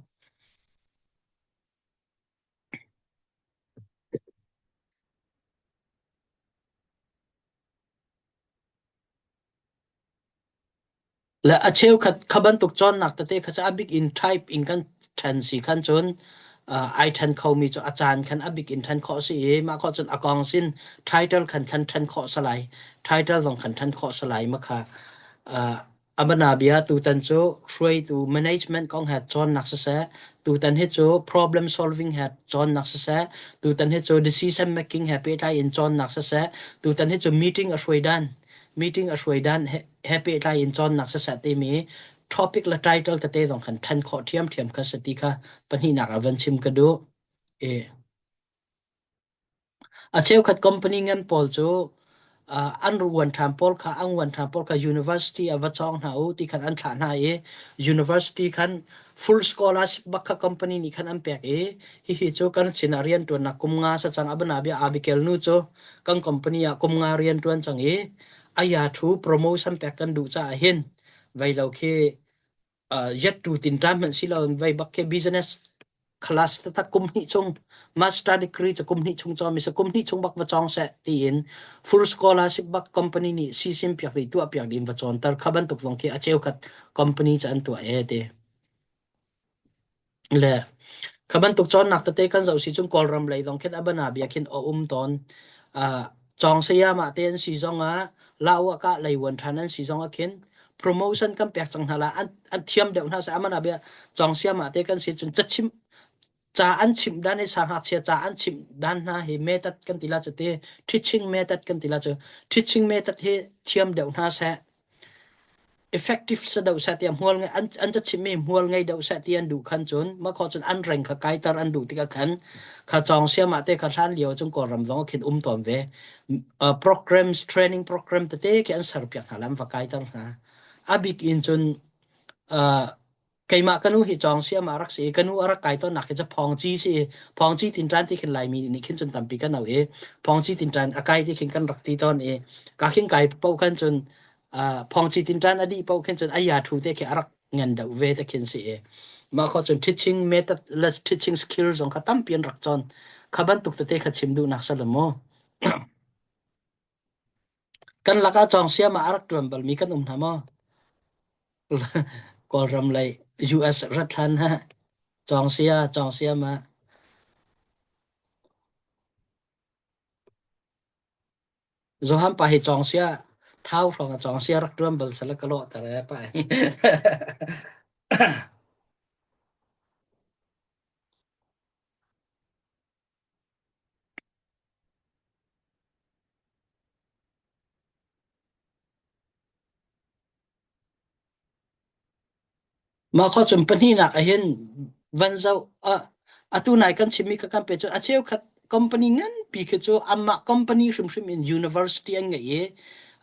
Le a cheukhat kha bantuk cawnnak tete kha cu a bik in type in kan ṭhen si khan cun uh, ai ṭhen khomi cu a caan khan a bik in ṭhen khawh si i mah khawh cun a kong sin title khan ṭhen ṭhen khawh salai title zong khan ṭhen khawh salai ma kha uh, A bianabia tutan cu hruaitu management kong he cawnnak siseh, tutan hi cu problem solving he cawnnak siseh, tutan hi cu decision making he pehtlai in cawnnak siseh, tutan hi cu meeting a hruai dan, meeting a hruai dan he, he pehtlai in cawnnak siseh timi topic le title tete zong khan ṭhen khawh ṭhiamṭhiam kha si ti kha pahnihnak ah van chim ka duh. E. A cheukhat company ngan pawl cu uh, an uan ṭhan pawl kha an uan ṭhan pawl kha university ah va cawng hna u ti khan an thlah hna i university khan full scholarship bak kha company nih khan an pek i hihi cu kan sinah rianṭuannak kum nga sa cang abana bia Abigail nu cu kan company ah kum nga rianṭuan cang i aya thu promotion pek kan duh caah hin vei lo khi yattu tinṭan hmanh si loin vei bak khi business class taktak kum hnih chung master degree cu kum hnih chung cawmi si kum hnih chung bak va cawng seh tiin full scholarship bak company nih sisim piak dih tuah piak dih va cawnter kha bantuk zong khi a cheukhat company cu an tuah e ti Le kha bantuk cawnnak tete kan zoh si cun Kawlram lei zong khin a bana bia khin a um tawn. Uh, cawng sayamah te an si zong ah la-wa-kah lei uan ṭhan an si zong ah khin promotion kan pek cang hna la an, an thiam deuh hna sa amana bia cawng sayamah te kan si cun cachim ca an chimh dan hi sangngakchia ca an chimh dan hna hi method kan ti la cu ti teaching method kan ti la cu teaching method hi thiam deuh hna seh Effective sa deuh seh tiah hmual ngei an an cachimmi hmual ngei deuh seh ti an duh khan cun mah khawh cun an reng kha kaiter an duh tikah khan kha cawng siamah te kha hlan lio cun Kawlram zong ah khin um tawn ve. Uh, programs training program tete khi an serpiak hna le an va kaiter hna. A bik in cun uh, Keimah ka nu hi cawng siam ah rak si i ka nu a rak kai tawnnak hi cu phawngci si i phawngci tinṭan ti khin Laimi nih khin cun tampi kan auh i phawngci tinṭan a kai ti khin kan rak ti tawn i ka khin kai paoh khan cun uh, phawngci tinṭan a dih paoh khin cun a ya thu te khi a rak ngan deuh ve te khin si i mah kho cun teaching method le teaching skill zong kha tampi an rak cawn kha bantuk tete kha chim duhnak sa mu. Kan lakah cawng siam ah a rak ṭuan balmi kan um hna maw? Kawlram lei US rat hlan ha cawng sia cawng siam ah Johan pa hi cawng sia thau hrawng ah cawng sia rak ṭuan bal sala ka lawh ter e pa. Mah khua cun pahnihnak ahhin van zoh ah atu nai kan chimmi kha kan pe cu a cheukhat company nganpi khi cu anmah company hrimhrim in university an ngeih i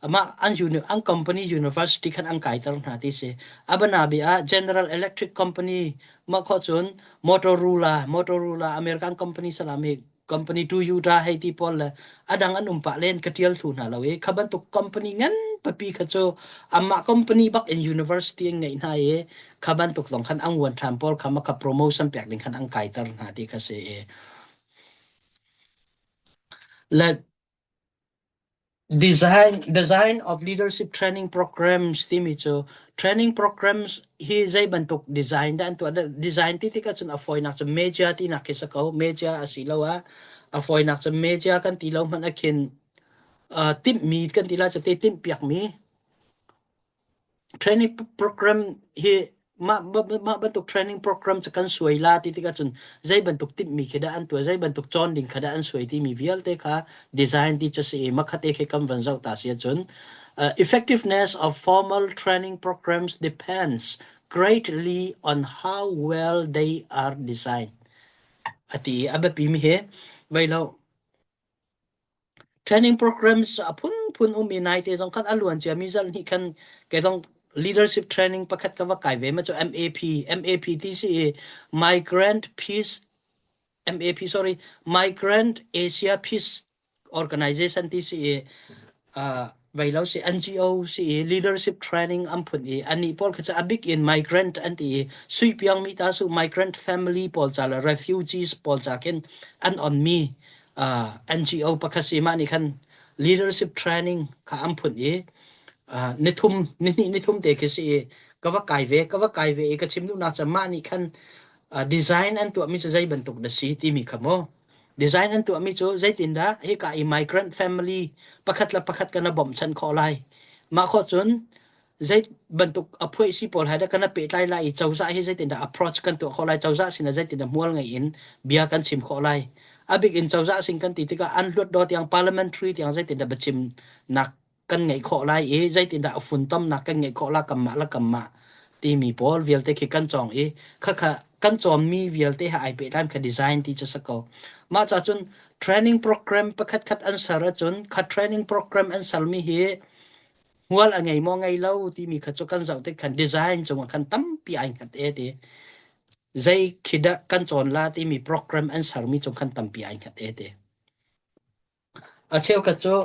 amah an uni an company university khan an kaiter hna ti si. Abanabi ah General Electric Company mah khua cun Motorola Motorola American company salam hi company Toyota hei ti pawl le adang an um pah len ka tial thlu hna lo i kha bantuk company ngan papi kha cu amah company bak in university an ngeih hna i kha bantuk zong khan an uan ṭhan pawl kha maka promotion pek ding khan an kaiter hna ti kha si i le Design of leadership training programs timi cu training programs hi zei bantuk design dah an tuah. Design ti tikah cun a fawinak cu media tinak khi si ko. Media asiloah a fawinak cu media kan ti lo hmanh ah khin timhmi kan ti lai cu te timhpiakmi Training program hi mah mah bantuk training program cu kan suai la ti tikah cun zei bantuk timhmi khi dah an tuah, zei bantuk cawn ding kha dah an suai timi vialte kha design ti cu si i makhate khi kan van zoh ta si ahcun effectiveness of formal training programs depends greatly on how well they are designed. Ati i a biapi mi hi vei lo Training programs a phunphun um i naite zong khan a luan ciami zalh nih khan kei zong leadership training pakhat ka va kai ve ma cu MAP MAP ti si i Migrant Peace MAP sorry Migrant Asia Peace Organization ti si i uh, vei lo si NGO si i leadership training an phun i anih pawl kha cu a bik in migrant an ti i suipiang mi ta su migrant family pawl ca le refugees pawl ca khin an on mi NGO pakhat si mah nih khan leadership training kha an phun i nithum nihnih nithum te khi si i ka va kai ve ka va kai ve i ka chim duhnak cu mah nih khan design an tuahmi cu zei bantuk dah si timi kha mu design an tuahmi cu zeitindah hika i migrant family pakhat le pakhat kan i bawmhchanh khawh lai mah khawh cun zei bantuk a phuaisi pawl hai dah kan pehtlai lai i cozah hi zeitindah approach kan tuah khawh lai cozah sin ah zeitindah hmual ngei in bia kan chim khawh lai a bik in cozah sin kan ti tikah an hluat do tiang parliamentary tiang zeitindah biachim nak kan ngeih khawh lai i zeitindah a funtomnak kan ngeih khawh la kamah la kamah timi pawl vialte khi kan cawng i khakha kan cawnmi vialte ha ai pehtlai kha design ti cu sa ko mah ca cun training program pakhat khat an ser ahcun kha training program an sermi hi hmual a ngei maw ngei lo timi kha cu kan zoh tik khan design cungah khan tampi ai hngat e ti zei khi dah kan cawn la timi program an sermi cung khan tampi ai hngat e ti a cheukhat cu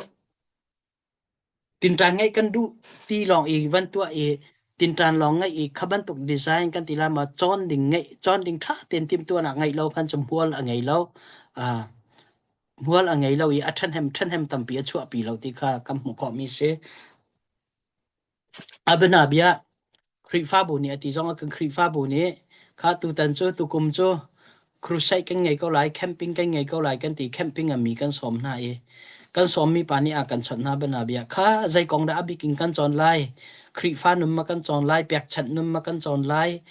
tinṭan ngeih kan duh ti lawng i van tuah i tinṭan lawng ngeih i kha bantuk design kan ti la ma cawn ding ngeih cawn ding ṭha tein timhtuahnak ngeih lo khan cu hmual a ngei lo hmual a ngei lo i a ṭhahnem ṭhahnem tampi a chuahpi lo ti kha kan hmuh khawhmi si. A bianabia Khrihfabu nih a ti zong ah kan Khrihfabu nih kha tutan cu tukum cu crusade kan ngei ko lai, camping kan ngei ko lai kan ti camping a mi kan sawm hna i kan sawmmi pa nih a kan chawnh hna bianabia kha zei kong dah a bik in kan cawn lai Khrihfa nun ma kan cawn lai pekchanh nun ma kan cawn lai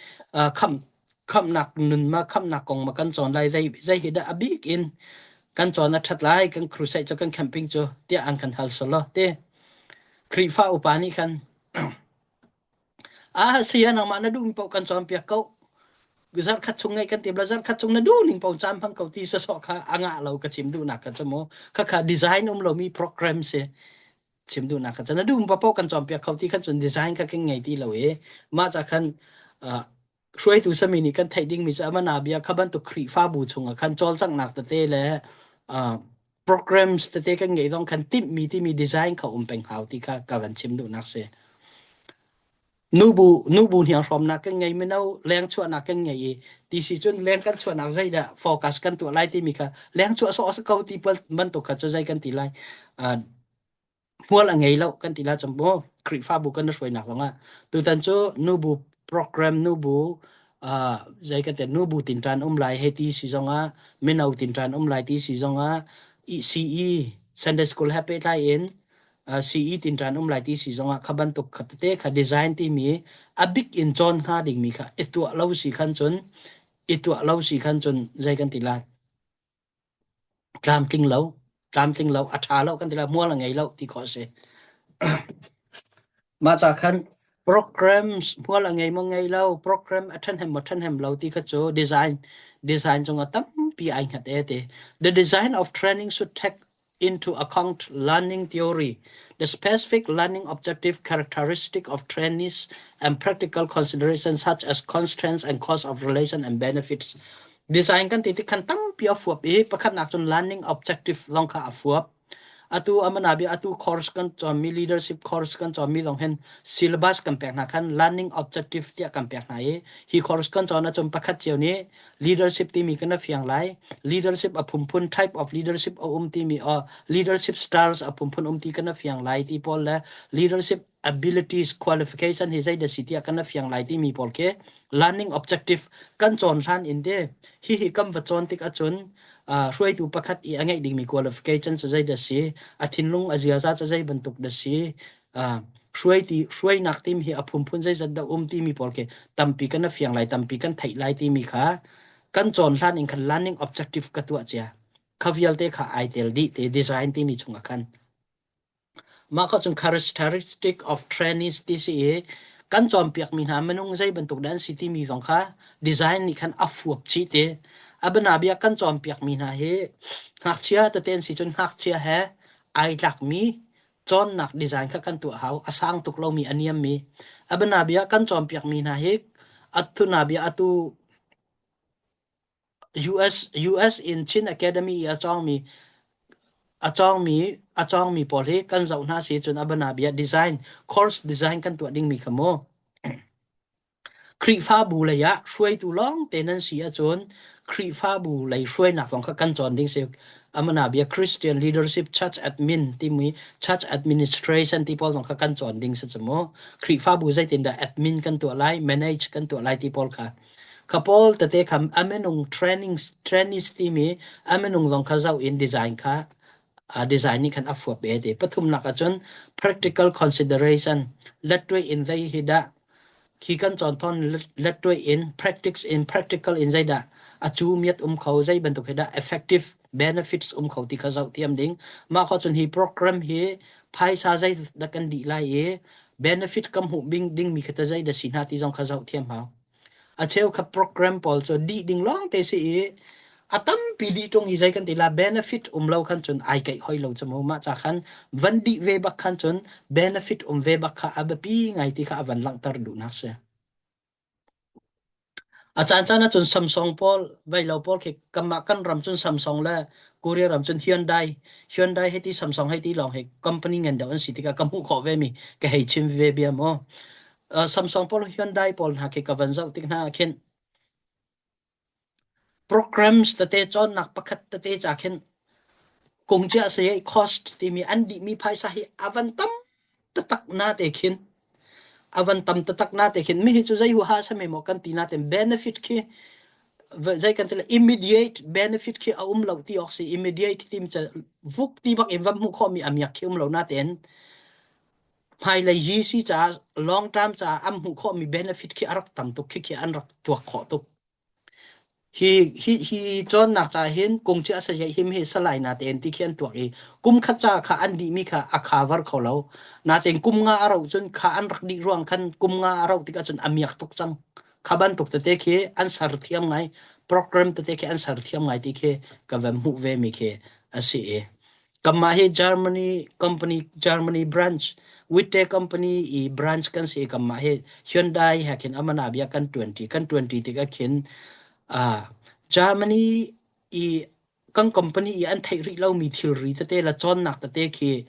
khamh khamhnak nun ma khamhnak kong ma kan cawn lai zei zei hi dah a bik in kan cawn a ṭhat lai kan crusade cu kan camping cu tiah an kan hal solo te Khrihfa upa nih khan ah saya nangmah na duh paoh kan cawnpiak ko zarkhat chung ngai kan tim la zarkhat chung na duh ning paoh caan hmang ko ti sasawh kha a ngah lo ka chim duhnak ka cu mu kha kha design um lomi program si chim duhnak kha na duh paoh kan cawnpiak kho ti khan cun design kha kan ngei ti lo i mah ca khan hruaitu sami nih kan theih dingmi cu amana bia kha bantuk Khrihfabu chungah khan cawlcanghnak tete le programs tete kan ngeih zong khan timhmi timi design kha um peng hau ti kha ka van chim duhnak si. Nubu nubu hniang hrawmnak kan ngei mino leng chuahnak kan ngei i ti si cun leng kan chuahnak zeidah focus kan tuah lai timi kha leng chuah sawh a ko ti bantuk kha cu zei kan ti lai hmual a ngei lo kan ti la cang mu Khrihfabu kan hruainak zongah tutan cu nubu program nubu zei kan ti nubu tinṭan um lai hei ti si zongah mino tinṭan um lai ti si zongah CE Sunday School he pehtlai in CE tinṭan um lai ti si zongah kha bantuk kha tete kha design timi a bik in cawn hnga dingmi kha i tuah lo si khan cun i tuah lo si khan cun zei kan ti lai tlamtling lo tlamtling lo a ṭha lo kan ti lai hmual a ngei lo ti khawh a si mah ca khan. Programs hmual a ngei maw ngei lo, program a ṭhahnem maw ṭhahnem lo ti kha cu design design cungah tampi ai hngat e ti. The design of training should take into account learning theory, the specific learning objective characteristic of trainees, and practical considerations such as constraints and cost of relation and benefits. Design kan ti tik khan tampi a fuap i pakhatnak cun learning objective zong kha a fuap. Atu amana bia atu course kan cawnmi leadership course kan cawnmi zong hin syllabus kan pek hna khan learning objective tiah kan pek hna i hi course kan cawn ahcun pakhat cio nih leadership timi kan fiang lai leadership a phunphun type of leadership a um timi or leadership styles a phunphun um ti kan fiang lai ti pawl le leadership abilities qualification hi zei dah si tiah kan fiang lai timi pawl khi learning objective kan cawn hlan in de hi hi kan va cawn tik ahcun hruaitu pakhat i a ngeih dingmi qualification cu zei dah si a thinlung a ziaza cu zei bantuk dah si hruaiti hruainak tim hi a phunphun zeizat dah um timi pawl khi tampi kan fiang lai tampi kan theih lai timi kha kan cawn hlan in khan learning objective ka tuah cia kha vialte kha ai tel dih te design timi chungah khan Mah ka cun characteristic of trainees ti si i kan cawnpiakmi hna minung zei bantuk dah an si timi zong kha design nih khan a fuap chih ti. A bianabia kan cawnpiakmi hna hi ngakchia tete an si cun ngakchia he ai tlakmi cawnnak design kha kan tuah hau. A sang tuk lomi a niammi. A bianabia kan cawnpiakmi hna hi athunabia atu US US in Chin Academy i a cawngmi a cawngmi a cawngmi pawl hi kan zoh hna si cun a bianabia design course design kan tuah dingmi kha mu. Khrihfabu lei ah hruaitu lawng te nan si ahcun Khrihfabu lei hruainak zong kha kan cawn ding si. Amanabia Christian Leadership Church Admin timi Church Administration ti pawl zong kha kan cawn ding si cu mu. Khrihfabu zeitindah admin kan tuah lai, manage kan tuah lai ti pawl kha. Kha pawl tete kha a minung training trainees timi a minung zong kha zoh in design kha uh, design nih khan a fuap e ti. Pathumnak ahcun practical consideration lettuai in zei hi dah khi kan cawn thon lettuai in practice in practical in zeidah a cu miat um kho zei bantuk hi dah effective benefits um kho ti kha zoh thiam ding mah kho cun hi program hi phaisa zei dah kan dih lai i benefit kan hmuh bing ding mi kha ta zei dah si hna ti zong kha zoh thiam hau A cheukhat program pawl cu dih ding lawng te si i a tampi dih ṭung i zei kan ti la benefit um lo khan cun ai keih hoi lo cu mu. Mah ca khan van dih ve bak khan cun benefit um ve bak kha a biapi ngai ti kha a van langhter duhnak si. A caancaan ahcun Samsung pawl, veilo pawl khi kanmah kan ram cun Samsung le Korea ram cun Hyundai, Hyundai hei ti Samsung hei ti lawng hi company ngan deuh an si tikah ka hmuh khawh ve mi ka hei chim ve bia mu. Samsung pawl Hyundai pawl hna khi ka van zoh tik hna ah khin programs tete cawnnak pakhat tete ca khin kung cia si cost timi an dihmi phaisa hi a van tam taktak na te khin a van tam taktak na te khin mi hi cu zei huaha same maw kan ti na ten benefit khi zei kan ti le immediate benefit khi a um lo ti awk si immediate ti mi vuk ti bak in van hmuh khawh mi amiak khi um lo na ten Hmailei hi si caah long term caah an hmuh khawhmi benefit khi a rak tam tuk khi khi an rak tuak khawh tuk. Hi hi hi cawnnak caah hin kung ci a saya him hi salai natein ti khi an tuak i kum khat ca kha an dihmi kha a cover kho lo. Natein kum nga a rauh cun kha an rak dih ruang khan kum nga a rauh tikah cun a miak tuk cang. Kha bantuk tete khi an ser thiam ngai. Program tete khi an ser thiam ngai ti khi ka van hmuh ve mi khi a si i Kanmah hi Germany company Germany branch Witte company i branch kan si i kanmah hi Hyundai he khin amana bia kan ṭuanṭi kan ṭuanṭi tikah khin uh, Germany i kan company i an theih rih lomi thilri tete le cawnnak tete khi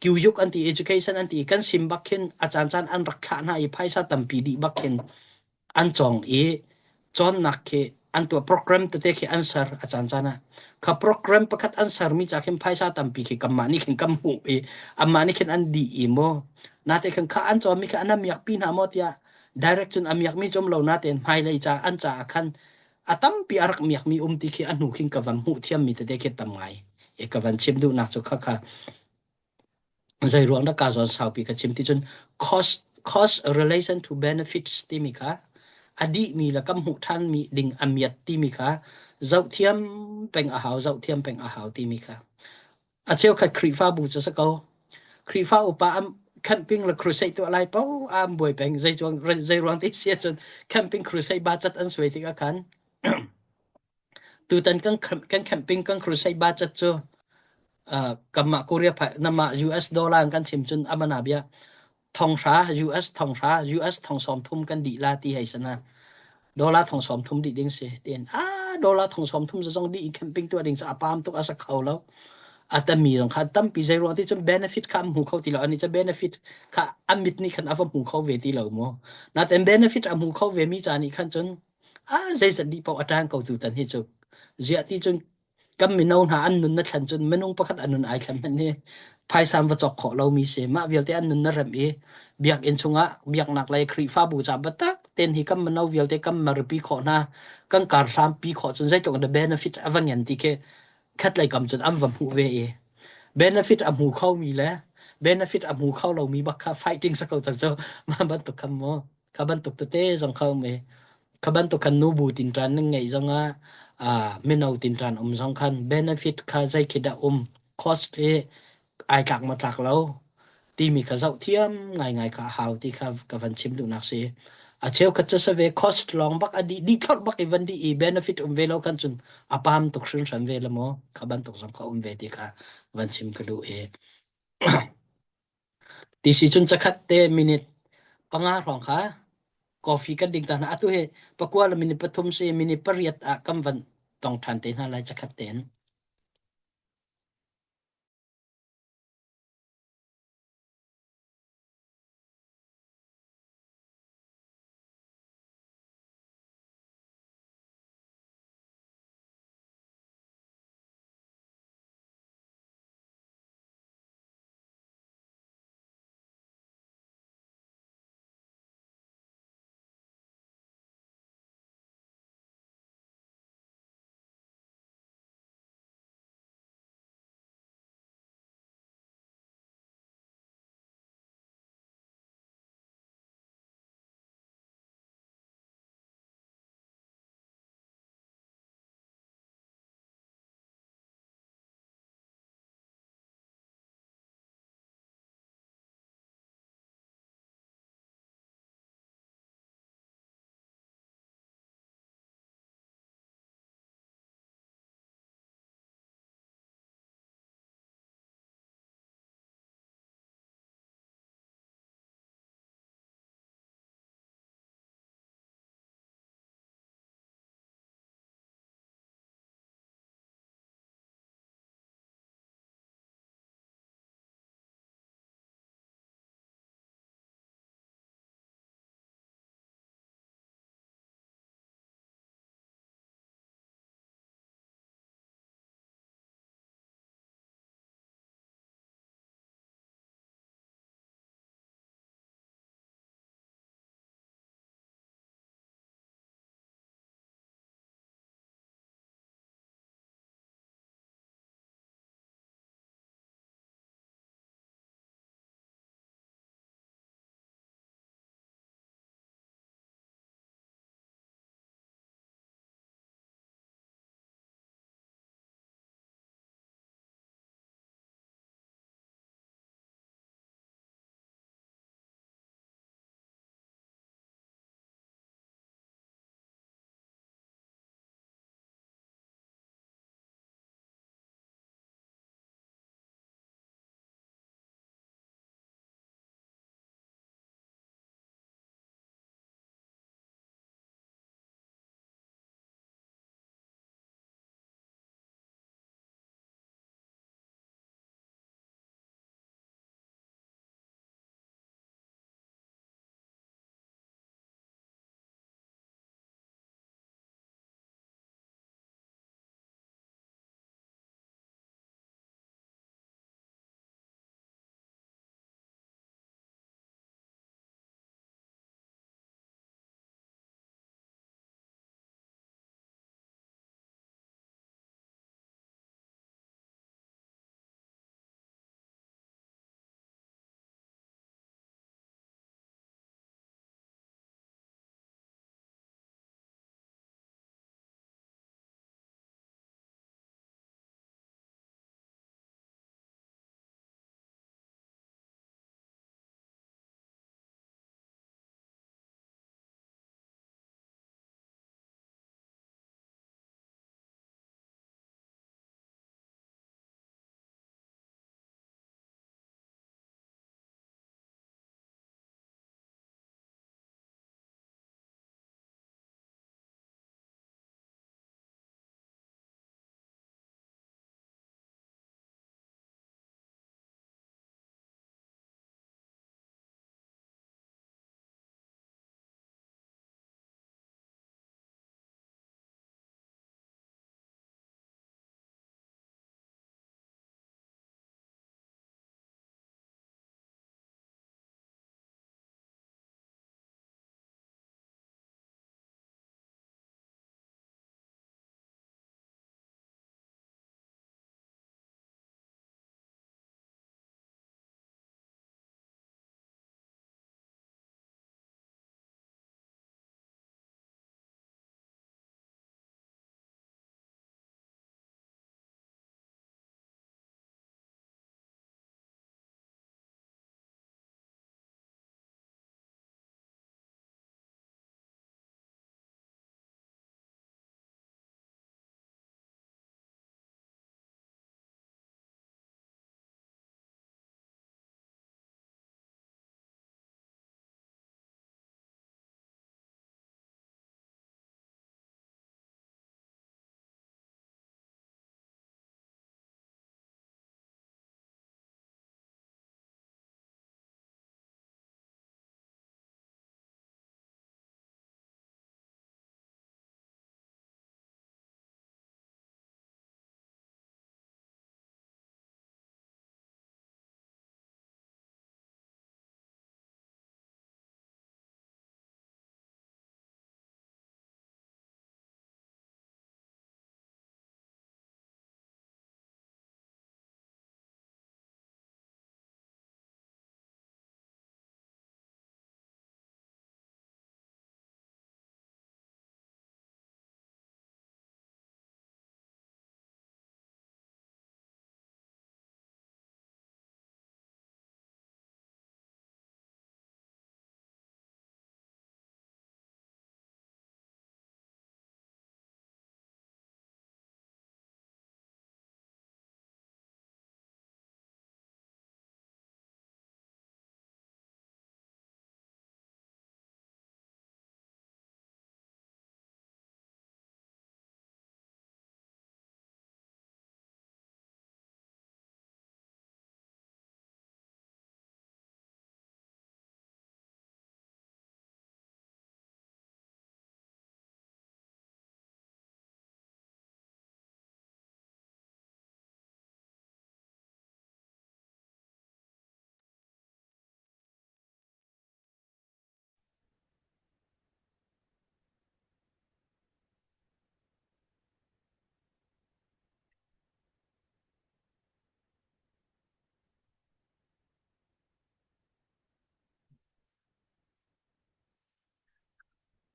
Kyuyuk an ti education an ti kan sim bak khin a caan caan an rak thlah hna i phaisa tampi dih bak khin an cawng i cawnnak khi an tuah program tete khi an ser a caan caan ah kha program pakhat an sermi ca khin phaisa tampi khi kanmah nih khin kan hmuh i anmah nih khin an dih i maw nate khin kha an cawnmi kha an amiak pi hna maw tiah direct cun amiak mi cum lo natein hmailei ca an caah khan a tampi a rak miakmi um ti khi a hnu khin ka van hmuh thiammi tete khi tam ngai i ka van chim duhnak cu kha kha Zei ruang dah kaa zawn saupi ka chim ti cun cost cost relation to benefits timi kha a dihmi le kan hmuh ṭhanmi ding a miat timi kha zohthiam peng a hau zohthiam peng a hau timi kha a cheukhat Khrihfabu cu si ko Khrihfa upa an Camping le crusade tuah lai paoh ah an buai peng. Zei cuang zei ruang ti si ahcun camping crusade budget an suai tikah khan tutan kan kan camping kan crusade budget cu uh, kanmah Korea phai namah US dollar in kan chim cun amana bia thonghra US thonghra US thong sawm thum kan dih la ti hei sana dollar thong sawm thum dih ding si tiin ah dollar thong sawm thum zong dih in camping tuah ding cu a pam tuk a sa kho lo a tami zong kha tampi zei ruang ti cun benefit kha an hmu kho ti lo ani cu benefit kha an mit nih khan a va hmu kho ve ti lo mu natin benefit a hmu kho ve mi ca nih khan cun a zeizat dih paoh a tang ko tu tan hi cu ziah ti cun kan mino hna an nun na thlen cun minung pakhat an nun ai thlen hmanh hi phaisa va cawk khawh lomi si mah vialte an nun na remh i biakinn chungah biaknak lei Khrihfabu ca biatak ten hi kan mino vialte kan maripi khawh hna kan kar hlampi khawh cun zeitluk in benefit a va ngen ti khi khatlei kam cun an va hmuh ve i benefit a hmu kho mi le benefit a hmu kho lomi bak kha fighting sa ko cang cu mah bantuk khan mu kha bantuk tete zong kha um i kha bantuk khan nubu tinṭan nan ngeih zongah ah mino tinṭan um zong khan benefit kha zei khi dah um cost hi ai tlak maw tlak lo timi kha zoh thiam ngaingai kha a hau ti kha ka van chim duhnak si. A cheukhat cu save cost lawng bak a dih dih thlorh bak i van dih i benefit um ve lo kan cun a pam tuk hringhran ve la maw kha bantuk zong kha um ve ti kha van chim ka duh i ti si cun cakhat te minute panga hrawng kha coffee kan ding cang hna atu hi pakua le minute pathum si minute pariat ah kan van tong ṭhan te hna lai cakhat tein.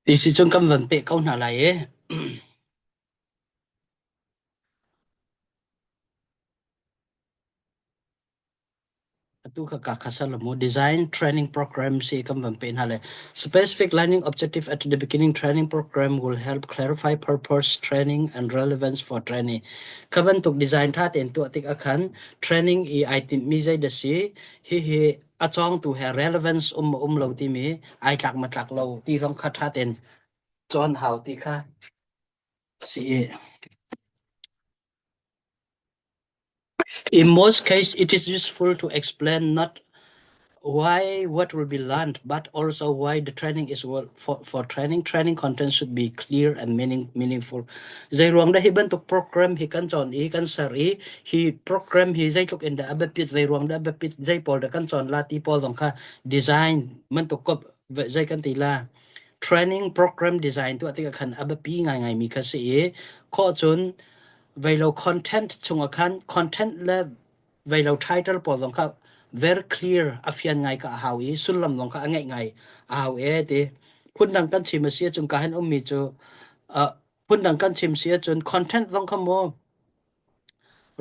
Ti si cun kan van peh ko hna lai i. Atu kha ka kha salamu design training program si kan van pe hna le specific learning objective at the beginning training program will help clarify purpose training and relevance for training. Kha bantuk design tha tein tuah tik akhan training i ai tinh mi zei da si hi hi a cawngtu he relevance um ma um lo timi ai tlak ma tlak lo ti zong kha tha tein cawn hau ti kha si. In most cases, it is useful to explain not why what will be learned, but also why the training is well for training. Training content should be clear and meaningful. Zei ruang dah hi bantuk program hi kan cawn i kan ser i hi program hi zeitluk in dah a biapit zei ruang dah a biapit zei pawl dah kan cawn la ti pawl zong kha design bantuk kop zei kan ti la training program design tuah tikah khan a biapi ngaingai mi kha si i khawh cun veilo content chungah khan content le veilo title pawl zong kha very clear a fian ngai ka a hau i sullam zong kha a ngeih ngai a hau e ti phundang kan chim a si ahcun ka hen ummi cu uh, phundang kan chim si ahcun content zong kha mu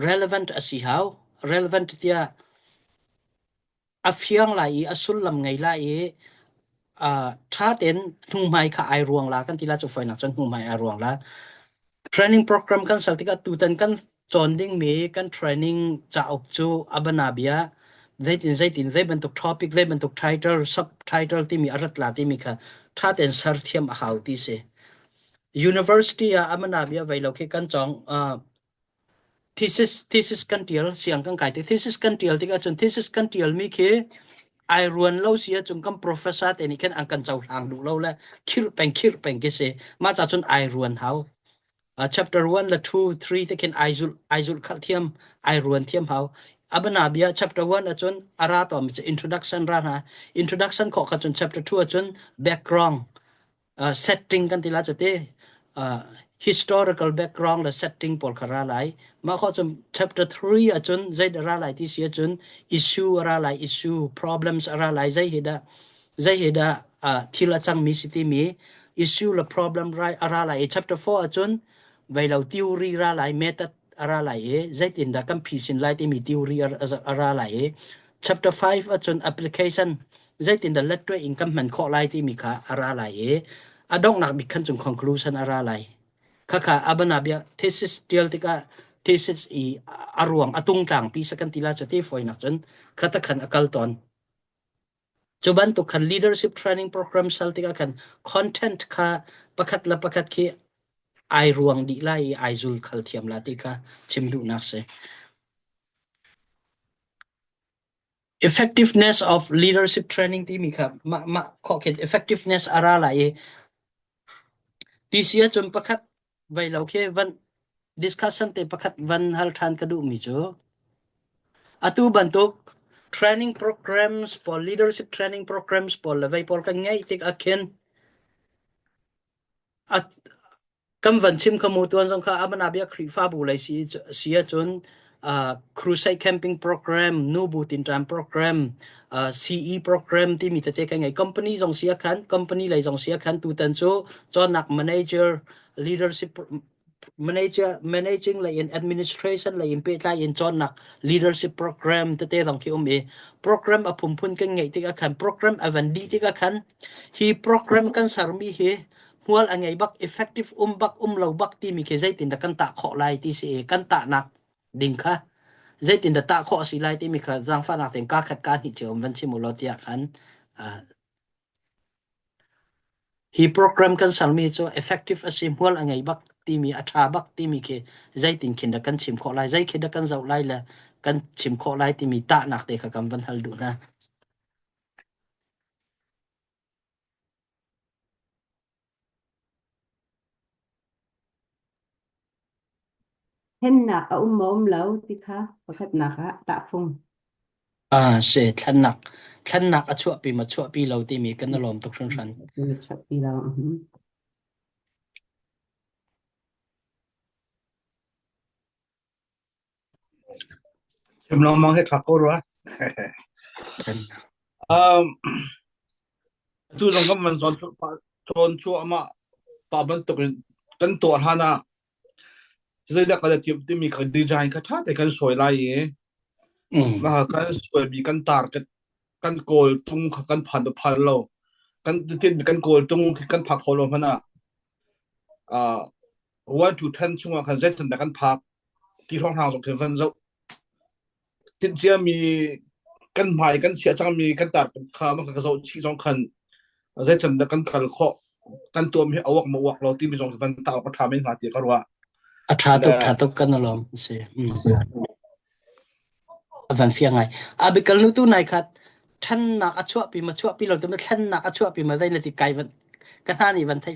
relevant a si hau relevant tiah a fiang lai i a sullam ngei lai i uh, ṭha tein hnuhmai kha ai ruang la kan ti la cu foinak cun hnuhmai ai ruang la training program kan sal tikah tutan kan cawn dingmi kan training cauk cu abana bia zeitin zeitin zei bantuk topic zei bantuk title subtitle timi a rat la timi kha ṭha tein ser thiam a hau ti si university ah amana bia vei lo khi kan cawng uh, Thesis thesis kan ṭial siang kan kai ti thesis kan ṭial tikah cun thesis kan ṭialmi khi ai ruan lo si ahcun kan professor te nih khin an kan cohlang duh lo le khirh peng khirh peng khi si. Mah ca cun ai ruan hau. Uh, chapter 1 le 2 3 te khin ai zulh ai zulh khalh thiam ai ruan thiam hau. Abana bia chapter 1 ahcun a ra tawmi cu introduction ra hna. Introduction khawh kha cun chapter 2 ahcun background uh, setting kan ti la cu ti uh, historical background le setting pawl kha ra lai mah kho cun chapter 3 ahcun zei dah ra lai ti si ahcun issue a ra lai issue problems a ra lai zei hi dah zei hi dah uh, thil a cangmi si timi issue le problem rai a ra lai i chapter 4 ahcun veilo theory ra lai method a ra lai i zeitin dah kan phisin lai timi theory a ra lai i chapter 5 ahcun application zeitindah lettuai in kan hman khawh lai timi kha a ra lai i a donghnak bik khan cun conclusion a ra lai. Khakha abana bia thesis tial tikah thesis i a ruang a tungtlangpi sa kan ti la cu ti foinak cun khata khan a kal tawn. Cu bantuk khan leadership training program sal tikah khan content kha pakhat le pakhat khi ai ruang dih lai i ai zul khal thiam la ti kha chim duhnak si. Effectiveness of leadership training timi kha mah mah khawhkhin effectiveness a ra lai i ti si ahcun pakhat vei lo khi van discussion te pakhat van hal ṭhan ka duhmi cu atu bantuk training programs for leadership training programs pawl le vei pawl kan ngeih tik ah khin a Kan van chim kha mu tuan zong kha Amanabia Khrihfabu lei si si ahcun uh, crusade camping program, nubu tinṭan program, uh, CE program timi tete kan ngei. Company zong si ahkhan, company lei zong si ahkhan tutan cu cawnnak manager, leadership manager managing lei in administration lei in pehtlai in cawnnak leadership program tete zong khi um i program a phunphun kan ngeih tik ahkhan program a van dih tik ahkhan hi program kan sermi hi hmual a ngei bak effective um bak um lo bak timi khi zeitindah kan tah khawh lai ti si i kan tahnak ding kha zeitindah tah khawh a si lai timi kha zaangfahnak tein kaa khat kaa hnih cio van chim u law tiah khan uh, hi program kan sermi cu effective a si hmual a ngei bak timi a ṭha bak timi khi zeitin khin dah kan chim khawh lai zei khi dah kan zoh lai le kan chim khawh lai timi tahnak te kha kan van hal duh hna. Hennak a um maw um lo ti kha pakhatnak ah tahfung. Ah, si thlennak thlennak a chuahpi ma chuahpi lo timi kan i lawm tuk hringhran. Chuahpi lo. Chim lengmang hi ṭha ko rua. Um, atu zong kan van zawn. Cawn cuahmah pa bantukin kan tuah hlan ah zeidah kan i timh timi kha design kha ṭha te kan suai lai i mah kan suaimi kan target kan kawl tung kha kan phan phan lo kan tinhmi kan kawl tung khi kan phak kho lo hmanh ah uh, 1 to 10 chungah khan zeitin dah kan phak ti hrawnghrang zong khin van zoh Timhciami kan hmai kan chiah cangmi kan tarput kha man ka zoh chih zong khan zeican dah kan kal khawh kan tuam hi a uak ma uak lo timi zong van ta awk a ṭha men hnga ti ka ruah. A ṭha tuk, ṭha tuk kan alawm si. Mm. A van fiang ngai. A bikal nu tu nai khat ṭhannak a chuahpi ma chuahpi lo tu ma thlennak a chuahpi ma zei na ti kai van ka hna nih van thei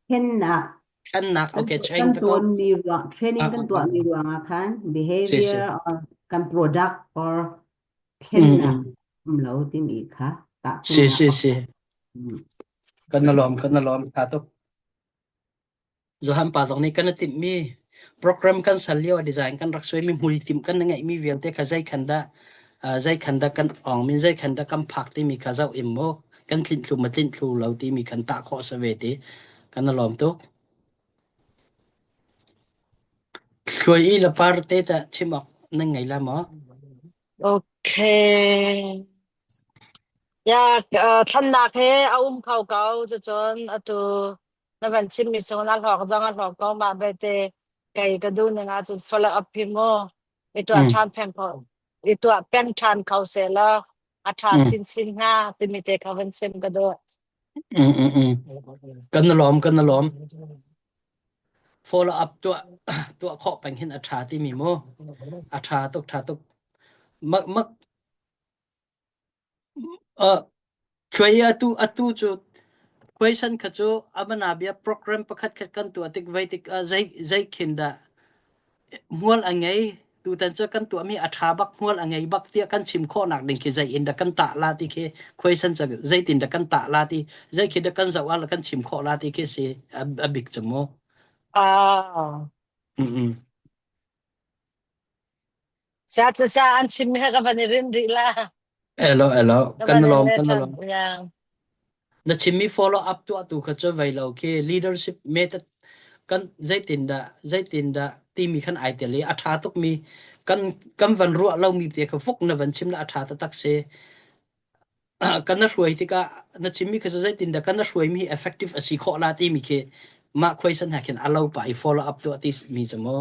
Thlennak thlennak kan okay kan change ta ko. cawnmi ruang training Ah, kan ah, ah. tuahmi ruangah khan Si si. behavior or kan product or Mm, thlennak mm. um lo timi kha Si tahfungnak si si. Mm. Kan alawm kan alawm tha tuk. Johan pa zong nih kan i timhmi program kan sal lio ah design kan rak suaimi hmuitimh kan ngeihmi vialte kha zei khan dah zei khan dah kan ong min zei khan dah kan phak timi kha zoh im mu kan tlinh thlu ma tlinh thlu lo timi khan tah khawh sa ve ti kan i lawm tuk. Thluai i la par te ta chim awk nan ngei la maw? Okay. Ya, thlannak he a um kho ko cucun atu na van chimmi sung a hlawk zong a hlawk ko mah belte kei ka duh ning ahcun follow up hi mu i tuah ṭhan peng kho i tuah peng ṭhan kho seh law a ṭha chinchin hnga timi te kha van chim ka duh. Mm, mm, mm. Kan lawm kan lawm. Follow up tuah tuah khawh peng hin a ṭha timi mu. A ṭha tuk ṭha tuk. Mak mak Uh, Thuai atu atu cu question kha cu amana bia program pakhat khat kan tuah tik vai tik ah zei zei khin dah hmual a ngei tutan cu kan tuahmi a ṭha bak hmual a ngei bak tiah kan chim khawhnak ding khi zei in dah kan tah la ti khi question cu zeitin dah kan tah la ti zei khi dah kan zoh ah kan chim khawh la ti khi si a, a bik cu mu. Ah. Mm mm. Sa cu sa an chim he ka van i rin rih la. Elo elo Ka kan van in lawm le kan ṭhan. lawm. Yeah. Na chimmi follow up tuahtu kha cu vei lo khi leadership method kan zeitindah zeitindah timi khan ai tel i a ṭha tukmi kan kan van ruah lomi te kha fuk na van chim la a ṭha taktak si. Kan na hruai tikah na chimmi kha cu zeitindah kan na hruaimi hi effective a si khawh la timi khi mah question ha khin a lo pah i follow up tuah ti mi cu mu.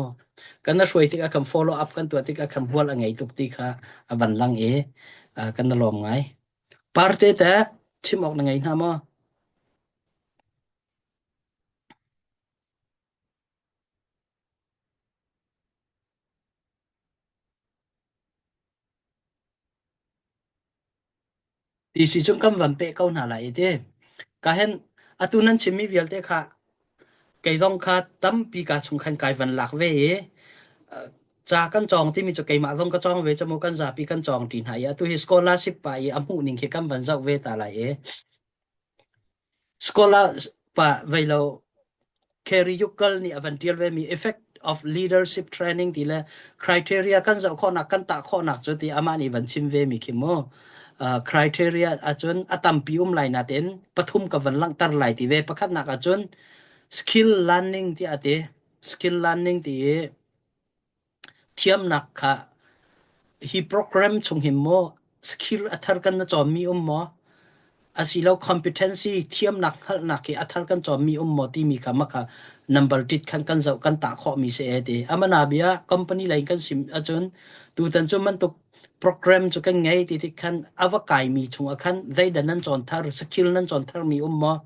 Kan na hruai tikah kan follow up kan tuah tikah kan hmual a ngei tuk ti kha a van lang i kan na lawm ngai. Parte te chim awk na ngei hna maw? Ti si cun kan van peh ko hna lai i ti. Ka hen atu nan chimmi vialte kha kei zong kha tampi ka chung khan kai van lak ve i ca kan cawng timi cu keimah zong ka cawng ve cu mu kan zapi kan cawng ṭi hna i atu hi scholarship pa i a hmuh ning khi kan van zoh ve ta lai i Scholar pa vei lo Kerry Yukkal nih a van ṭial vemi Effect of Leadership Training ti le criteria kan zoh khawhnak kan tah khawhnak cu ti amah nih van chim vemi khi mu. Uh, criteria ahcun a tampi um lai natin pathum ka van langhter lai ti ve. Pakhatnak ahcun skill learning ti a ti. Skill learning ti i Thiamnak kha hi program chung hin maw skill a thar kan na cawnmi um maw? Asilo competency thiamnak hngalhnak hi a thar kan cawnmi um maw timi kha mah kha number tit khan kan zoh kan tah khawhmi si e ti. Amana bia company lei kan sim ahcun tutan cu bantuk program cu kan ngei ti tik khan a va kaimi chungah khan zeidah nan cawn thar skill nan cawn tharmi um maw?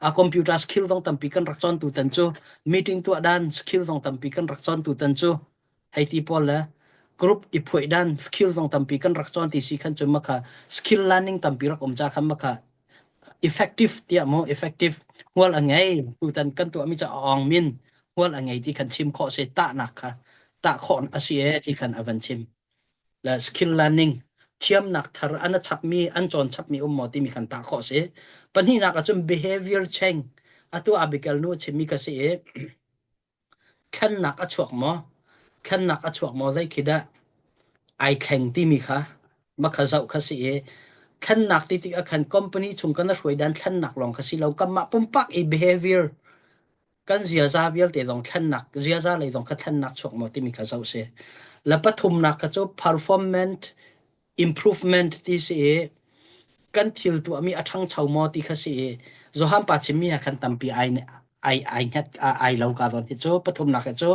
A computer skill zong tampi kan rak cawn tutan cu meeting tuah dan skill zong tampi kan rak cawn tutan cu hei ti pawl le group i phuai dan skill zong tampi kan rak cawn ti si khan cu makha skill learning tampi rak um ca khan makha effective tiah mo effective hmual a ngei tutan kan tuahmi ca awng min hmual a ngei ti khan chim khawh se tahnak kha tah khawh a si e ti khan a van chim le skill learning thiamnak thar an a chapmi an cawn chapmi um maw timi kan tah khawh si pahnihnak ahcun behavior change atu Abigail nu chimmi ka si i thlennak a chuak maw thlennak a chuak maw zei khi dah ai thleng timi kha makha zoh kha si i. Thlennak ti tik ah khan company chung kan hruai dan thlennak lawng kha si lo kanmah pumpak i behavior kan ziaza vialte zong thlennak ziaza lei zong kha thlennak chuak maw timi kha zoh si. La pathumnak kha cu performance improvement ti si i kan thil tuahmi a ṭhangcho maw ti kha si i Johan pa chimmi ha khan tampi ai ai ai hnget ai lo ka zawn hi cu pathumnak hi cu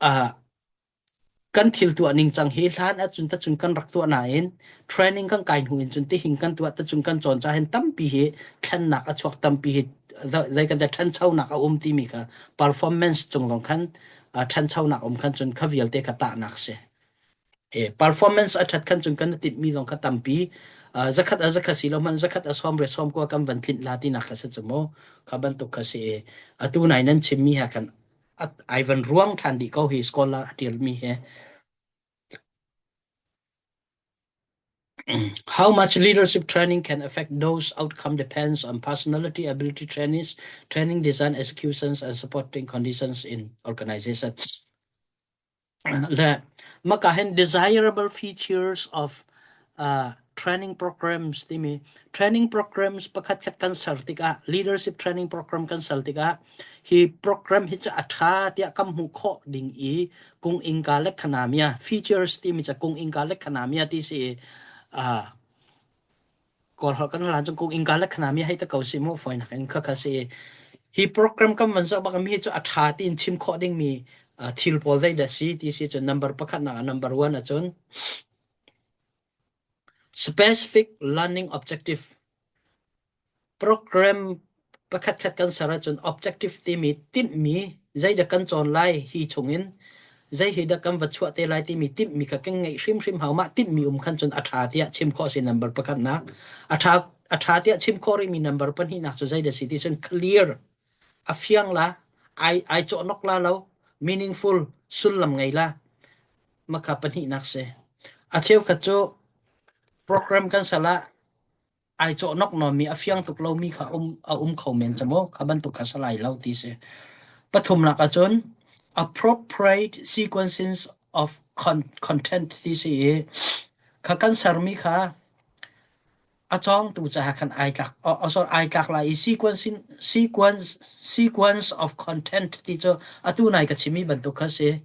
uh, Kan thil tuah ningcang hi hlan ahcun tacun kan rak tuah nain training kan kai hnu in cun tihin kan tuah tacun kan cawn ca hin tampi hi thlennak a chuak tampi hi zei kan ṭhanchonak a um timi kha performance cung zong khan ṭhanchonak um khan cun kha vialte kha tahnak si. E, performance a ṭhat khan cun kan timhmi zong kha tampi zakhat a zakhat si lo hmanh zakhat a sawm re sawm kua kan van tlinh la tinak kha si cu mu kha bantuk kha si i atu nai nan chimmi ha khan ai van ruang ṭhan dih ko hi scholar a ṭialmi hi. How much leadership training can affect those outcome depends on personality, ability trainings, training design, executions, and supporting conditions in organization. Le maka hin desirable features of uh, training programs timi training programs pakhat khat kan ser tikah leadership training program kan ser tikah hi program hi cu a ṭha tiah kan hmuh khawh ding i kung ingka le khanamia features timi ca kung ingka le khanamia ti si uh, kawl holh kan hlan cung kung ingka le khanamia hei ta ko si mu foi nak in kha kha si hi program kan van zoh bak mi hi cu a ṭha tiin chim khawh ding mi thil pawl zei dah si ti si cun number pakhat nak number one ahcun Specific learning objective Program pakhatkhat kan ser ahcun objective timi timhmi zeidah kan cawn lai hi chungin zei hi dah kan va chuah te lai timi timhmi kha kan ngeih hrimhrim hau. Mah timhmi um khan cun a ṭha tiah chim khawh a si number pakhatnak. A ṭha a ṭha tiah chim khawh rihmi number pahnihnak cu zeidah si ti cun clear a fiang la ai ai cawhnok la lo meaningful sullam ngei la Makha pahnihnak si. A cheukhat cu program kan sal ah ai cawhnok nawnmi a fiang tuk lomi kha um, a um kho men ca maw? Kha bantuk kha salai lo ti si. Pathumnak ahcun appropriate sequences of con content ti si i kha kan sermi kha a cawngtu caah khan ai tlak oh, sorry, ai tlak lai i sequence sequence sequence of content ti cu atu nai ka chimi bantuk kha si.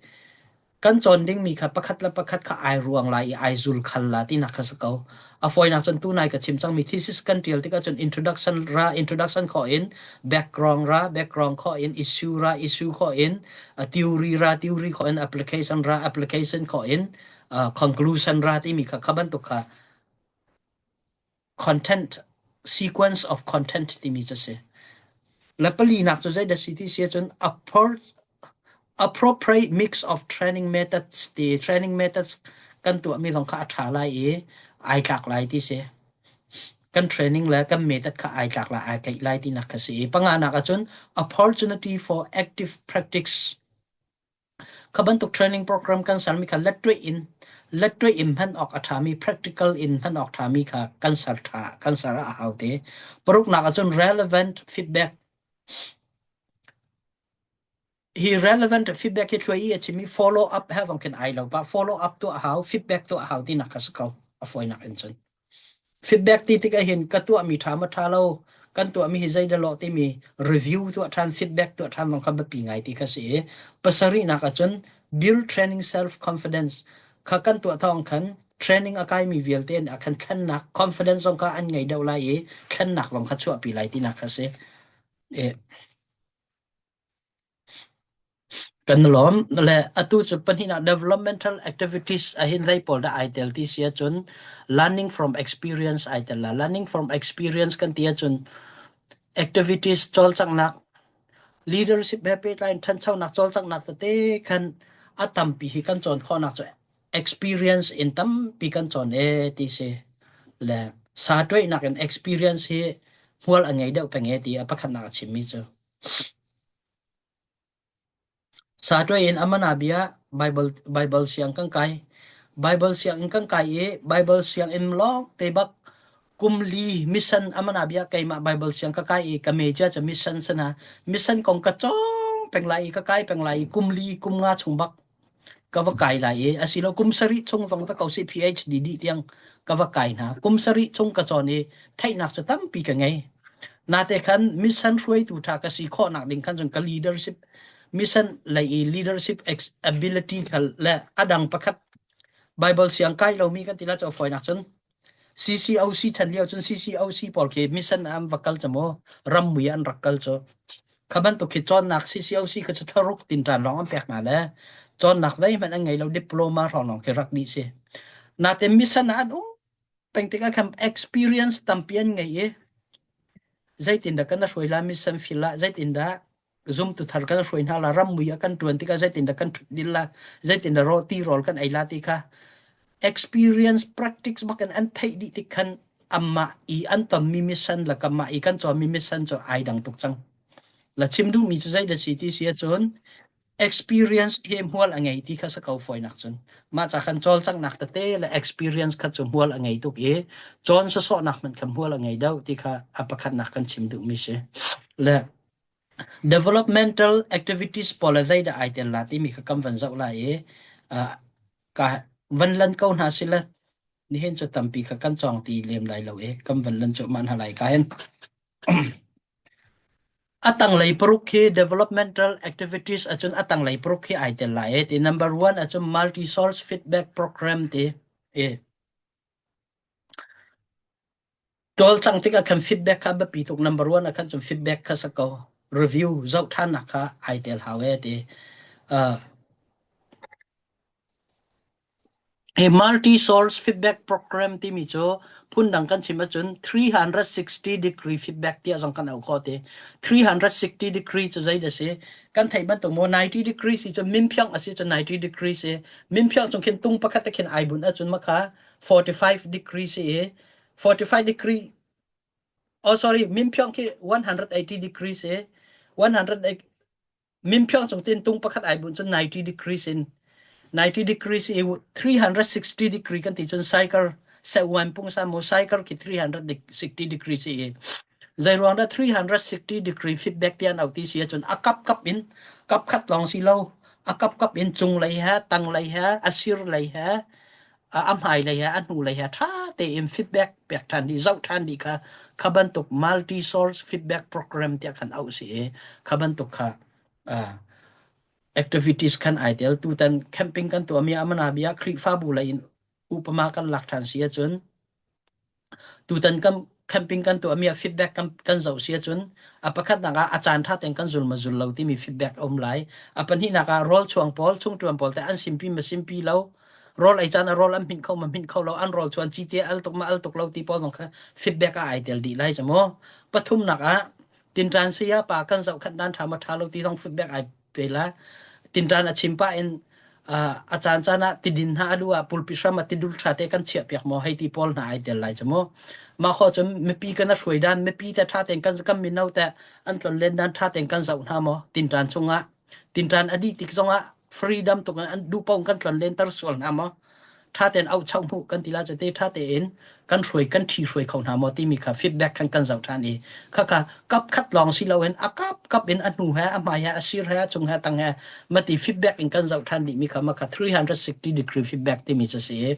Kan cawn dingmi kha pakhat le pakhat kha ai ruang lai i ai zul khal la tinak kha si ko. A fawinak cun tunai ka chim cangmi thesis kan ṭial tikah cun introduction ra introduction khawh in background ra background khawh in issue ra issue khawh in uh, theory ra theory khawh in application ra application khawh in uh, conclusion ra timi kha kha bantuk kha content sequence of content timi cu si. Le palinak cu zeidah si ti si ahcun appropriate mix of training methods ti training methods kan tuahmi zong kha a ṭha lai i ai tlak lai ti si. Kan training le kan method kha ai tlak lai ai tlaih lai tinak kha si i panganak ahcun opportunity for active practice Kha bantuk training program kan sermi kha lettuih in lettuih in hman awk a ṭhami practical in hman awk ṭhami kha kan ser ṭha kan ser a hau te. Paruknak ahcun relevant feedback. Hi relevant feedback hi thluai i a chimi follow up he zong khin ai lo pa follow up tuah a hau feedback tuah a hau tinak kha si ko a fawinak in cun. Feedback ti tik ahhin ka tuahmi ṭha maw ṭha lo, kan tuahmi hi zeidah lawh timi review tuah ṭhan, feedback tuah ṭhan zong kha biapi ngai ti kha si i pasarihnak ahcun build training self confidence kha kan tuah thawng khan training a kaimi vialte nih ah khan thlennak confidence zong kha an ngei deuh lai i thlennak zong kha chuahpi lai tinak kha si. E, Kan lawm. Le atu cu pahnihnak developmental activities ahhin zei pawl dah ai tel ti si ahcun learning from experience ai tel la. Learning from experience kan ti ahcun activities cawlcanghnak leadership he pehtlai in ṭhanchonak cawlcanghnak tete khan a tampi hi kan cawn khawhnak cu experience in tampi kan cawn ee ti si. Le sa tuaihnak in experience hi hmual a ngei deuh peng ee ti a pakhatnak a chimmi cu. Satuai in amana bia Bible Bible siang kan kai. Bible sianginn kan kai i Bible sianginn lawng te bak kum li mission amana bia keimah Bible siang ka kai i ka major ca mission sana mission kong ka cawng peng lai i ka kai peng lai i kum li kum nga chung bak ka va kai lai i asilo kum sarih chung zong ta ko si PhD dih tiang Ka va kai hna. Kum sarih chung ka cawn i theihnak cu tampi ka ngei. Nate khan mission hruaitu ṭha ka si khawhnak ding khan cun ka leadership mission lei i leadership ability kha le a dang pakhat Bible siang kai lomi kan ti la cu fawinak cun CCOC chan lio cun CCOC pawl khi mission ah an va kal cu mu rammui an rak kal cu. Kha bantuk khi cawnnak CCOC kha cu thlaruk tinṭan lawng an pek hna le cawnnak zeihmanh an ngei lo diploma hrawng lawng khi rak dih si. Natin mission ah an um peng tikah khan experience tampi an ngei i zeitindah kan hruai la mission field ah zeitindah zumtu thar kan hruai hna la rammui ah kan ṭuan tikah zeitindah kan ṭhut dil la zeitindah raw ti rawl kan ei la ti kha experience practice bak in an theih dih tik khan amah i an tonmi mission le kamah i kan cawnmi mission cu ai dang tuk cang la chim duhmi cu zei da si ti si ahcun experience hi hmual a ngei ti kha sa ko fawinak cun mah ca khan cawlcanghnak tete le experience kha cu hmual a ngei tuk i cawn sawsawhnak hmanh kha hmual a ngei deuh ti kha a pakhatnak kan chim duhmi si le Developmental activities pawl ah zeidah ai tel la timi kha kan van zoh lai i uh, ka van lan ko hna sile nihin cu tampi kha kan cawng ti lem lai lo i kan van lan cuahmah hna lai ka hin. A tanglei paruk khi developmental activities ahcun a tanglei paruk khi ai tel lai i ti number one ahcun multi-source feedback program ti i Cawlcangh tikah khan feedback kha a biapi tuk. Number one ah khan cun feedback kha si ko. Review zoh ṭhannak kha ai tel hau ee ti. Uh, hi multi-source feedback program timi cu phundang kan chim ahcun 360 degree feedback tiah zong kan auh khawh ti. 360 degree cu zei dah si? Kan theih bantuk maw 90 degree si cu minphiang a si cu 90 degree si. Minphiang cung khin tung pakhat te khin ai bunh ahcun makha 45 degree si i 45 degree oh sorry minphyong khi 180 degrees e 100 minphyong cung tin tung pakhat ai bun cun 90 degrees in 90 degrees i 360 degree kan ti cun cycle se wan pung sa mo cycle khi 360 degrees i zei ruang dah 360 degree feedback tian au ti si cun a kap kap in kap khat long si lo a kap kap in cung lei he tang lei he a sir lei he a hmailei he a hnulei he ṭha tein feedback pek ṭhan dih zoh ṭhan dih kha kha bantuk multi source feedback program tiah khan auh si i kha bantuk kha uh, activities khan ai tel tutan camping kan tuahmi amana bia Khrihfabu lei in upama kan lak ṭhan si ahcun Tutan kan camping kan tuahmi ah feedback kan zoh si ahcun a pakhatnak ah a caan ṭha tein kan zul ma zul lo timi feedback a um lai. A pahnihnak ah rawl chuang pawl, chungṭuan pawl teh an simpi ma simpi lo, rawl ei caan ah rawl an hminh kho ma hminh kho lo, an rawl chuan cite al tuk ma al tuk lo ti pawl zong kha feedback ah ai tel dih lai cu mu. Pathumnak ah tinṭan saya pa kan zohkhenh dan ṭha ma ṭha lo ti zong feedback ai pe la. Tinṭan a chim pah in a caan caan ah tidin hna a duh ah pulpi hram ah tidul ṭha te kan chiah piak maw hei ti pawl hna ai tel lai cu mu. Mah khawh cun mipi kan a hruai dan mipi te ṭha tein kan kan mino te an tlonlen dan ṭha tein kan zoh hna maw tinṭan chungah tinṭan a dih tik zongah freedom tuk in an duh paoh kan tlonlen ter sual hna maw ṭha tein auhchoh hmuh kan ti la cu te ṭha tein kan hruai kan ṭhi hruai kho hna maw timi kha feedback khan kan zoh ṭhan i khakha kap khat lawng si loin a kap kap in a hnu he a hmai he a sir he a cung he a tang he mati feedback in kan zoh ṭhan dihmi kha makha 360 degree feedback timi cu si i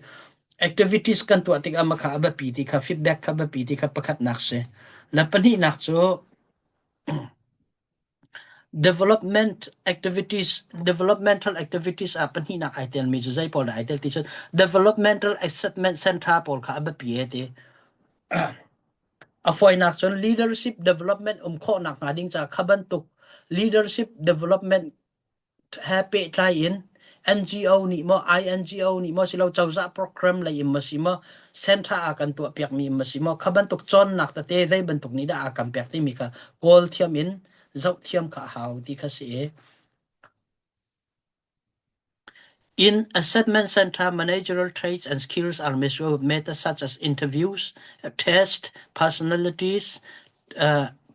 activities kan tuah tikah makha a biapi ti kha feedback kha biapi ti kha pakhatnak si le pahnihnak cu Development activities developmental activities ah pahnihnak ai telmi cu zei pawl dah ai tel ti cun developmental assessment center pawl kha a biapi e ti. A fawinak cun leadership development um khawhnak hnga ding ca kha bantuk leadership development he pehtlai in NGO nih maw INGO nih maw silo cozah program lei in maw si maw center ah kan tuah piakmi in maw si maw kha bantuk cawnnak tete zei bantuk nih dah a kan pek timi kha kawl thiam in zoh thiam kha a hau ti kha si i In assessment center managerial traits and skills are measured with methods such as interviews, tests, personalities,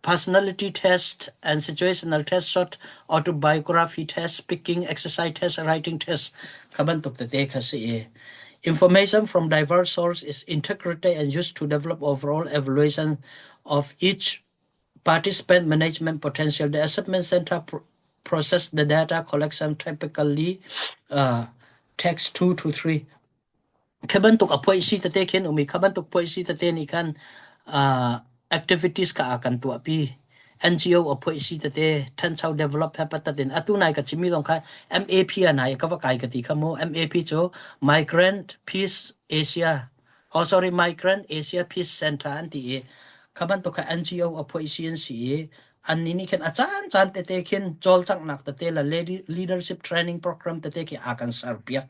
personality test and situational test, short autobiography test, speaking exercise test, writing test kha bantuk tete kha si i information from diverse sources is integrated and used to develop overall evaluation of each participant management potential. The assessment center process the data collection typically takes 2 to 3. Khi bantuk a phuaisi tete khin um i kha bantuk phuaisi tete nih khan uh, activities kha a kan tuahpi. NGO a phuaisi tete ṭhancho develop he patat in atu nai ka chimmi zong kha MAP a nai ka va kai ka ti kha mu. MAP cu Migrant Peace Asia oh sorry Migrant Asia Peace Center an ti i kha bantuk kha NGO a phuaisi an si i annih nih khin a caan caan tete khin cawlcanghnak tete le leadership training program tete khi a kan serpiak.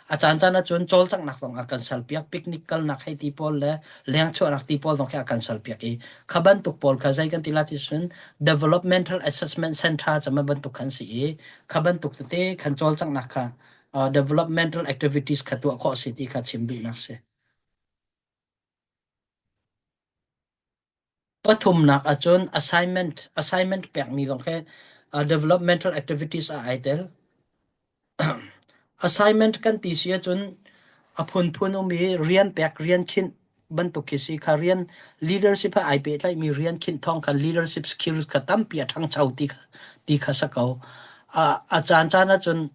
A caan caan ahcun cawlcanghnak zong a kan serpiak, picnic kalnak hei ti pawl le lengchuahnak ti pawl zong khi a kan serpiak i kha bantuk pawl kha zei kan ti la ti cun developmental assessment center cama bantuk khan si i kha bantuk tete khan cawlcanghnak kha uh, developmental activities kha tuah khawh si ti kha chim duhnak si. Pathumnak ahcun assignment assignment pekmi zong khi uh, developmental activities ah ai tel. Assignment kan ti si ahcun a phunphun um i rian pek rian khinh bantuk khi si kha rian leadership he ai pehtlaihmi rian khinh thawng khan leadership skills kha tampi a ṭhangcho ti kha ti kha si ko. A a caan caan ahcun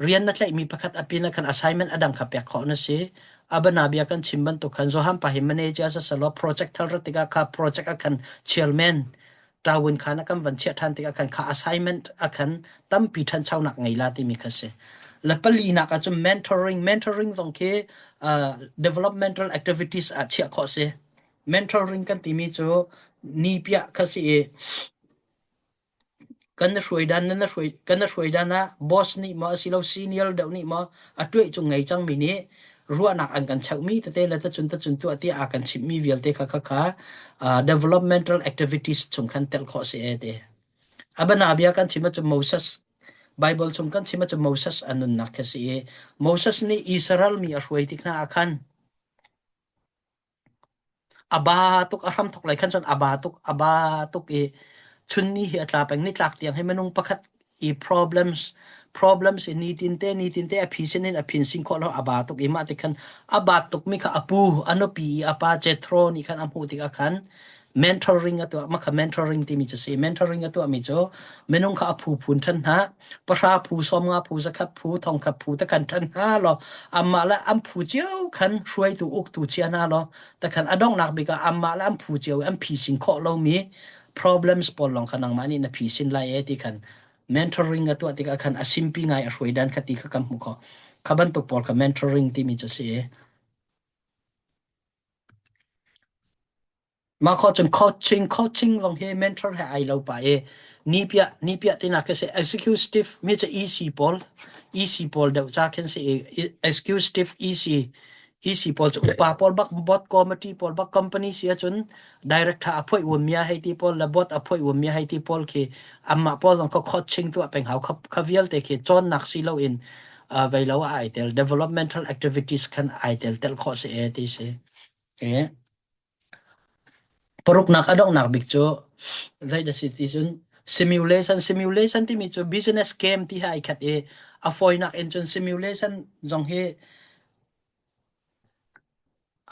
rian na tlaihmi pakhat a pin ah khan assignment a dang kha pek khawh na si. Abana bia kan chim bantuk khan Johan pa hi manager sa selaw project thal rat tikah kha project ah khan chairman tawun khan a kan van chiah ṭhan tikah khan kha assignment a khan tampi ṭhanchonak ngei la timi kha si. Le palinak ah cun mentoring mentoring zong khi uh, developmental activities ah chiah khawh si. Mentoring kan timi cu ni piah kha si i Kan na hruai dan na hruai kan na hruai dan ah boss nih maw asilo senior deuh nih maw a tuai cung ngei cangmi nih ruahnak an kan cheuhmi tete le tacun tacun tuah tiah a kan chimhmi vialte kha kha kha uh, developmental activities chung khan tel khawh si e te. Abana bia kan chim ahcun Moses Bible chung kan chim ahcun Moses a nunnak khi si i Moses nih Israel mi a hruai tik hna ah khan A ba tuk, a hramthawk lei khan cun a ba tuk, a ba tuk i chunni hi a tla peng. Nitlak tiang hi minung pakhat i problems problems i nitin te nitin te a phi sin in a phin sin khawh lo a ba tuk i mah ti khan a bat tukmi kha a pu a nupi i a pa Jethro nih khan a hmuh tikah khan mentoring a tuah mah kha mentoring timi cu si mentoring a tuahmi cu minung kha a phu phun ṭhan hna pahra phu 50 phu 100 phu 1000 phu te khan ṭhan hna law amah le an phu cio khan hruaitu uktu chia hna law te khan a donghnak bik ah amah le an phu cio an phisin khawh lomi problems pawl lawng kha nangmah nih na phisin lai e ti khan mentoring a tuah tikah khan a simpi ngai a hruai dan kha ti kha kan hmuh khawh kha bantuk pawl kha mentoring timi cu si Mah khawh cun coaching coaching zong hi mentor he ai lo pah i ni piah ni piah tinak khi si executive mi cu EC pawl EC pawl deuh ca khin si i executive EC EC pawl cu upa pawl bak board committee pawl bak company si ahcun director a phoih uam mia hei ti pawl le board a phoih uam mia hei ti pawl khi anmah pawl zong kha coaching tuah peng hau kha kha vialte khi cawnnak si loin uh, vei lo ah ai tel developmental activities khan ai tel tel khawh si e ti si. E. Paruknak a donghnak bik cu zei dah si ti cun simulation simulation timi cu business game ti he ai khat i a fawinak in cun simulation zong hi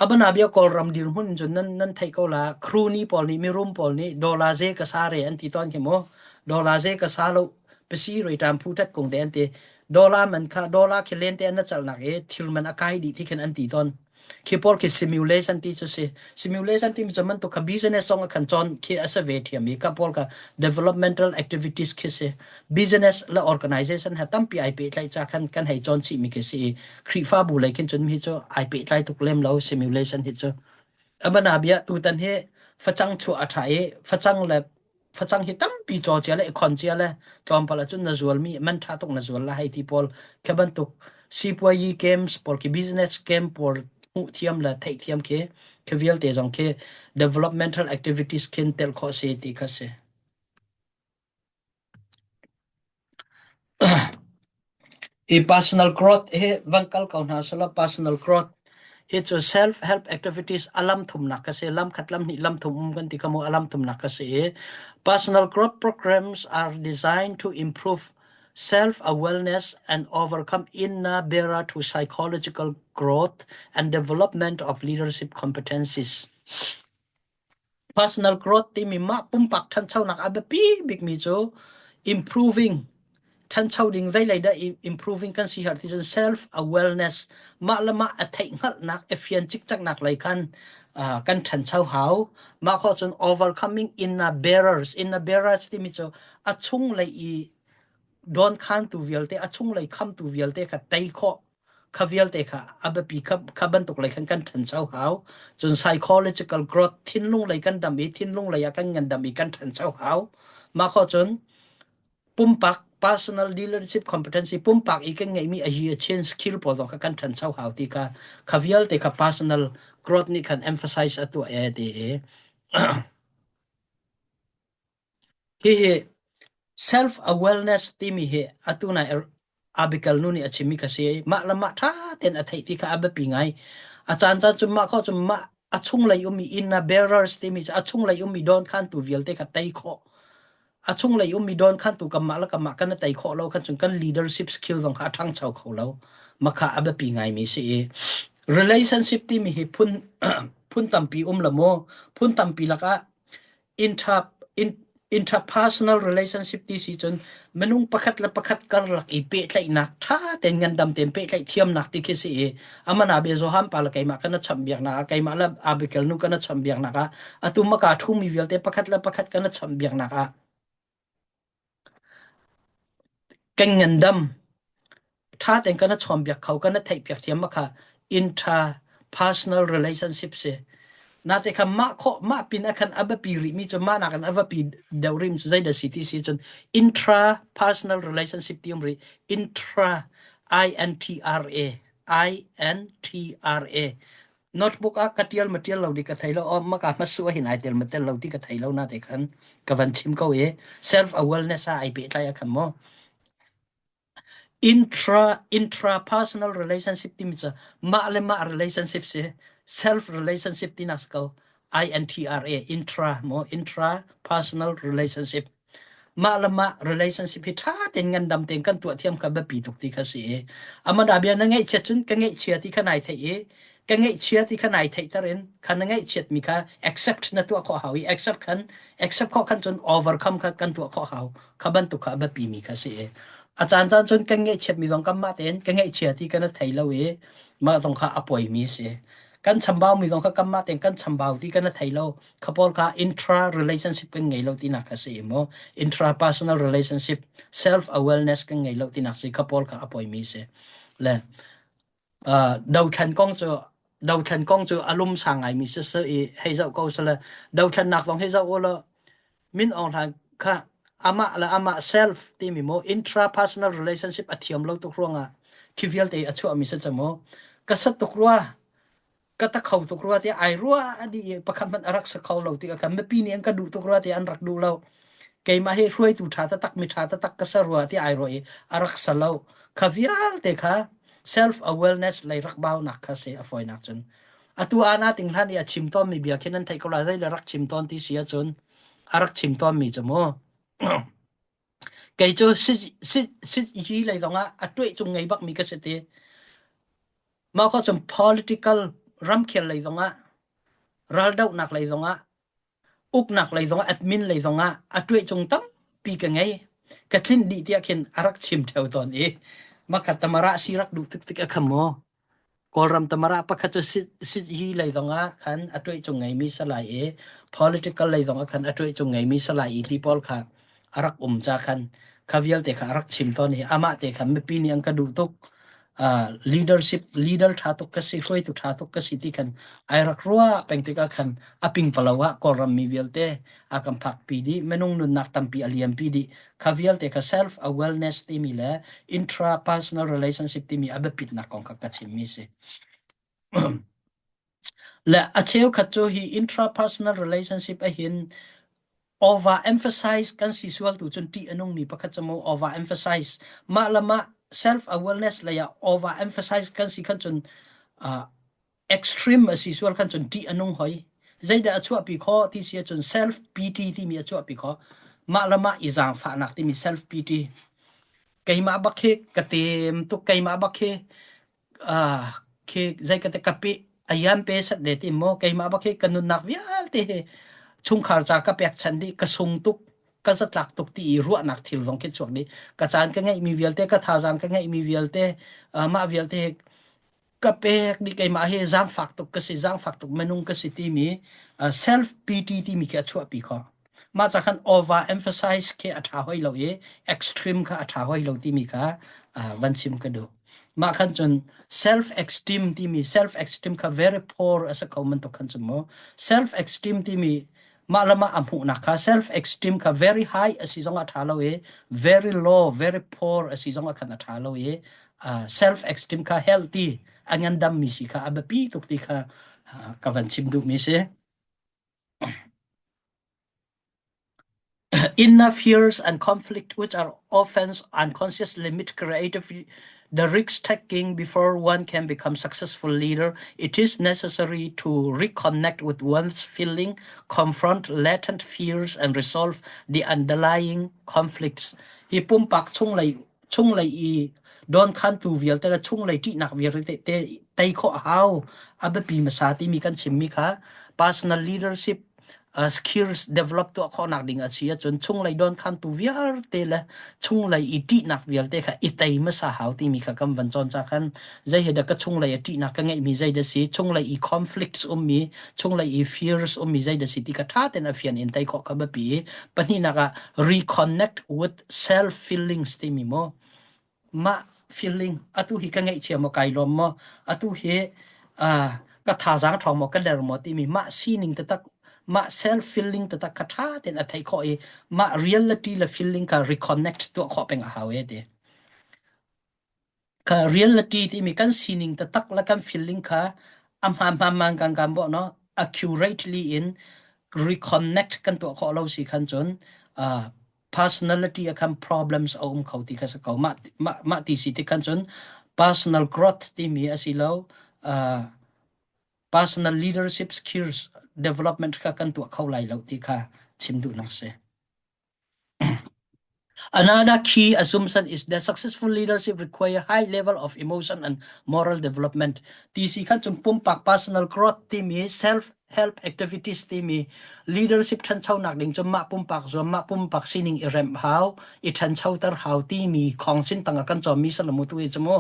Abanabia Kawlram dirhmun cun nan nan theih ko la crony pawl nih mirum pawl nih dollar ze ka sa re an ti tawn khi mu dollar ze ka sa lo pasi roi tam phu tat kung te an ti dollar man kha dollar khi len te an na chalnak i thil man a kai dih ti khin an ti tawn Khi pawl khi simulation ti cu si. Simulation timi cu bantuk kha business zong a kan cawn khi a si ve thiam i kha pawl kha developmental activities khi si. Business le organization he tampi ai pehtlaih ca khan kan hei cawn chihmi khi si i Khrihfabu lei khin cun mi cu ai pehtlai tuk lem lo simulation hi cu. Amana bia tutan hi facang chuah a ṭha i facang le facang hi tampi caw cia le i khon cia le tlawmpal ahcun na zualmi man ṭha tuk na zual la hei ti pawl khi bantuk sipuayi games pawl khi business game pawl hmuh thiam le theih thiam khi khi vialte zong khi developmental activities khin tel khawh si ti kha si. Hi personal growth hi van kal ko hna selaw personal growth hi cu self help activities a lam thumnak ka si lam khat lam hnih lam thum um kan ti kha mu a lam thumnak ka si i personal growth programs are designed to improve self awareness and overcome inner barrier to psychological growth and development of leadership competencies. Personal growth timi mah pumpak ṭhanchonak a biapi bikmi cu improving. Ṭhancho ding zeilei dah improving kan si har ti cun self awareness mah le mah a theih hngalhnak a fian cikceknak lei khan kan ṭhancho hau. Mah khawh cun overcoming inner barriers inner barriers timi cu a chunglei i dawnkhantu vialte a chunglei khamtu vialte kha tei khawh kha vialte kha a biapi kha, kha bantuk lei khan kan ṭhancho hau. Cun psychological growth thinlung lei kan dam i thinlung lei ah kan ngandam i kan ṭhancho hau. Mah khawh cun pumpak personal leadership competency pumpak i kan ngeihmi a hi a change skill pawl zong kha kan ṭhancho hau ti kha kha vialte kha personal growth nih khan emphasize a tuah e ti i Hihi self awareness timi hi atu nai Abigail nu nih a chimmi kha si. Mah le mah ṭha tein a theih ti kha a biapi ngai. A caan caan cu mah kho cu mah a chunglei ummi inner bearers timi cu a chunglei ummi dawnkhantu vialte kha tei khawh. A chunglei ummi dawnkhantu kanmah le kanmah kan i tei khawh lo khan cun kan leadership skill zong kha a ṭhangcho kho lo. Mah kha a biapi ngaimi si i relationship timi hi phun phun tampi um la maw phun tampi lakah inter interpersonal relationship ti si cun minung pakhat le pakhat karlak i pehtlaihnak ṭha tein ngandam tein pehtlaih thiamnak ti khi si i amana be Johan pa le keimah kana chambiaknak ah keimah le Abigail nu kana chambiaknak ah atu maka ṭhumi vialte pakhat le pakhat kana chambiaknak ah Kan ngandam. Ṭha tein kan i chawnbiak kho, kan i theihpiak thiam kha inter-personal relationship si. Nate kha mah khawh, mah pin ah khan a biapi rihmi cu mah nakin a biapi deuh rihmi cu zeidah si ti si cun intra-personal relationship ti um rih. Intra, I-N-T-R-A, I-N-T-R-A. Notebook ah ka ṭial ma ṭial lo di ka thei lo. Aw maka hmasu ah hin ai tel ma tel lo ti ka thei lo na te khan ka van chim ko i self awareness ah ai pehtlai ah khan maw intra intrapersonal relationship timi cu mah le mah relationship si self relationship tinak si ko INTRA intra mo intrapersonal relationship Mah le mah relationship hi ṭha tein ngandam tein kan tuah thiam kha biapi tuk ti kha si i amah bia na ngaihchiat cun ka ngaihchia ti kha nai theih i ka ngaihchia ti kha nai theihter in kha na ngaihchiatmi kha accept na tuah khawh hau i accept khan accept khawh khan cun overcome kha kan tuah khawh hau kha bantuk kha a biapi mi kha si i a caan caan cun kan ngaihchiatmi zong kanmah tein ka ngaihchia ti kan thei lo i mah zong kha a poimi si kan chambau mi zong kha kanmah tein kan chambau ti kan thei lo kha pawl kha intra relationship kan ngei lo tinak kha si maw intrapersonal relationship self awareness kan ngei lo tinak si kha pawl kha a poimi si le dothlan kong cu dothlan kong cu a lum sang ngai mi si se i hei zoh ko sale dothlannak zong hei zoh u law Min Aung Hlaing kha amah le amah self timi maw intrapersonal relationship a thiam lo tuk ruangah khi vialte a chuahmi si cu maw ka sat tuk rua ka ta kho tuk rua tiah ai rua dih i pakhat hmanh a rak si kho lo tikah khan mipi nih an ka duh tuk rua tiah an rak duh lo keimah hi hruaitu ṭha taktak mi ṭha taktak ka si rua tiah ai ruah i a rak si lo kha vialte kha self awareness lei rak baunak kha si a fawinak cun atu ana ting hlan i a chim tawn mi bia khi nan theih ko lai zei le rak chim tawn ti si ahcun a rak chim tawn mi cu mu kei cu si si si hi lei zong ah a tueh cung ngei bak mi ka si ti Mah khawh cun political ramkhel lei zongah raldohnak lei zongah uknak lei zongah admin lei zongah a tuahcung tampi ka ngei. Ka tlinh dih tiah khin a rak chim theo tawn i makha tamara si rak duh tik tik a kham maw. Kawlram tamara pakhat cu sit hi lei zongah khan a tuahcung ngeimi salai i political lei zongah khan a tuahcung ngeimi salai i ti pawl kha a rak um ca khan kha vialte kha a rak chim tawn i amah te kha mipi nih an ka duh tuk uh, leadership leader ṭha tuk ka si hruaitu ṭha tuk ka si ti khan ai rak ruah peng tikah khan a pingpalo ah Kawlram mi vialte a kan phakpi dih minung nunnak tampi a liampi dih kha vialte kha self awareness timi le intrapersonal relationship timi a biapitnak kong kha ka chimmi si Le a cheukhat cu hi intrapersonal relationship ahhin overemphasize kan si sual tu cun ṭih a nungmi pakhat cu mu overemphasize mah le mah self awareness lei ah overemphasize kan si khan cun uh, extreme a si sual khan cun ṭih a nung hoi. Zeidah a chuahpi khawh ti si ahcun self pity timi a chuahpi khawh. Mah le mah i zaangfahnak timi self pity. Keimah bak hi ka tem tuk keimah bak hi Ah, khi zei ka te ka pi ayam pe sat de ti mo keimah bak hi ka nunnak vialte hi chungkhar ca ka pek chan dih ka sung tuk. Ka zatlak tuk ti i ruahnak thil zong khi chuak dih. Ka caan ka ngeihmi vialte, ka thazaang ka ngeihmi vialte, mah vialte ka pek dih keimah hi zaangfak tuk ka si zaangfak tuk minung ka si timi self pity timi khi a chuahpi kho mah ca khan over emphasize khi a ṭha hoi lo i extreme kha a ṭha hoi lo timi kha van chim ka duh mah khan cun self esteem timi self esteem kha very poor a si kho bantuk khan cun mu self esteem timi mah le mah a hmuhnak kha self esteem kha very high a si zong ah ṭha lo i very low very poor a si zong ah khan a ṭha lo i self esteem kha healthy a ngandammi si kha a biapi tuk ti kha ka van chim duhmi si. Inner fears and conflict, which are often unconscious, limit creative the risk-taking before one can become successful leader. It is necessary to reconnect with one's feeling, confront latent fears, and resolve the underlying conflicts. Hi pumpak chunglei chunglei i dawnkhantu vialte le chunglei ṭihnak vialte te tei khawh a hau. A biapi hmasa timi kan chimmi kha personal leadership uh, skills develop tuah khawhnak ding a si ahcun chunglei dawnkhantu vialte le chunglei i ṭihnak vialte kha i tei hmasa hau timi kha kan van cawn ca khan zei hi dah ka chunglei a ṭihnak ka ngeihmi zei dah si chunglei i conflicts ummi chunglei i fears ummi zei dah si ti kha ṭha tein a fian in tei khawh kha biapi i pahnihnak ah reconnect with self feelings timi mu mah feeling atu hi ka ngaihchia maw kai lawm maw atu hi uh, ka thazaang ṭhawng maw ka der maw timi mah sining taktak mah self feeling taktak kha ṭha tein a theih khawh i mah reality le feeling kha reconnect tuah khawh peng a hau e ti Kha reality timi kan sining taktak le kan feeling kha a hmaan kan kan bawh no accurately in reconnect kan tuah khawh lo si khan cun uh, personality a khan problems a um kho ti kha si ko mah mah mah ti si ti khan cun personal growth timi asi lo uh, personal leadership skills development kha kan tuah kho lai lo ti kha chim duhnak si. Another key assumption is that successful leadership require high level of emotion and moral development. Ti si khan cung pumpak personal growth timi self help activities timi leadership ṭhanchonak ding cu mah pumpak zuam mah pumpak sining i remh hau i ṭhanchoter hau timi khong sin tang ah kan cawmmi salamu tu hi cu mu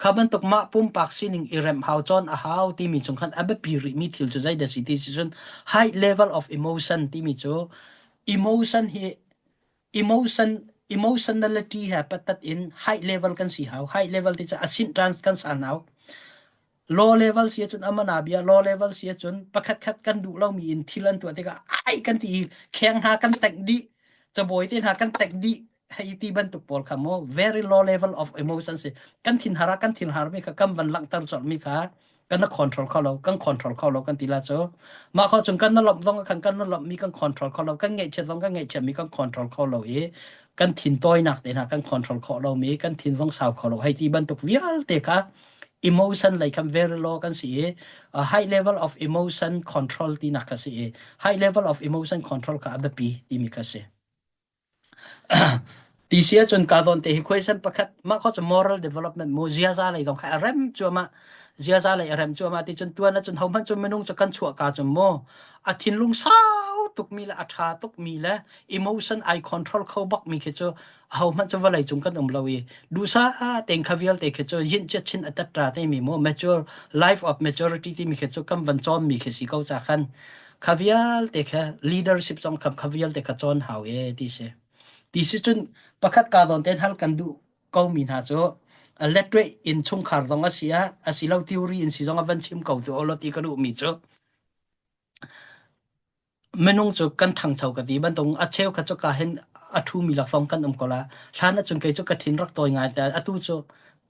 kha bantuk mah pumpak sining i remh hau cawn a hau timi chung khan a biapi rihmi thil cu zei dah si ti si cun high level of emotion timi cu emotion hi emotion emotionality he patat in high level kan si hau high level ti cu asin trans kan san hau low level si ahcun amana bia low level si ahcun pakhat khat kan duh lomi in thil an tuah tikah ai kan ti i kheng hna kan tengh dih cabuai te hna kan tengh dih hei ti bantuk pawl kha mu very low level of emotion si kan thin har ah kan thin har mi kha kan van langhter colh mi kha kan na control kho lo kan control kho lo kan ti la cu mah kho chung kan na lawmh zong khan kan na lawmh mi kan control kho lo kan ngaihchiat zong kan ngaihchiat mi kan control kho lo i kan thin tawinak te hna kan control khawh lo mi kan thin zong sau kho lo hei ti bantuk vialte kha emotion lei khan very low kan si i a high level of emotion control tinak kha si i high level of emotion control kha a biapi timi kha si Ti si ahcun kaa zawn te hi question pakhat mah kho cu moral development mu ziaza lei zong kha a rem cuahmah ziaza lei a rem cuahmah ti cun tuan ahcun hohmanh cu minung cu kan chuah ka cun mu a thinlung sau tukmi le a ṭha tukmi le emotion ai control kho bakmi khi cu ahohmanh cu vawlei cung kan um lo i duhsah tein kha vialte khi cu yin chiat chin a tat ṭa timi mu mature life of maturity timi khi cu kan van cawnmi khi si ko ca khan Kha vialte kha leadership zong kha kha vialte kha cawn hau e ti si. Ti si cun pakhat ka zawn ten hal kan duh ko mi hna cu letwe in chungkhar zong a si ah a si lo theory in si zong a van chim ko tu olo ti ka duh mi cu minung cu kan ṭhangcho ka ti bantuk a cheu kha cu ka hin a ṭhu mi laksawng kan um ko la hlan ahcun kei cu ka thin rak tawi ngai te atu cu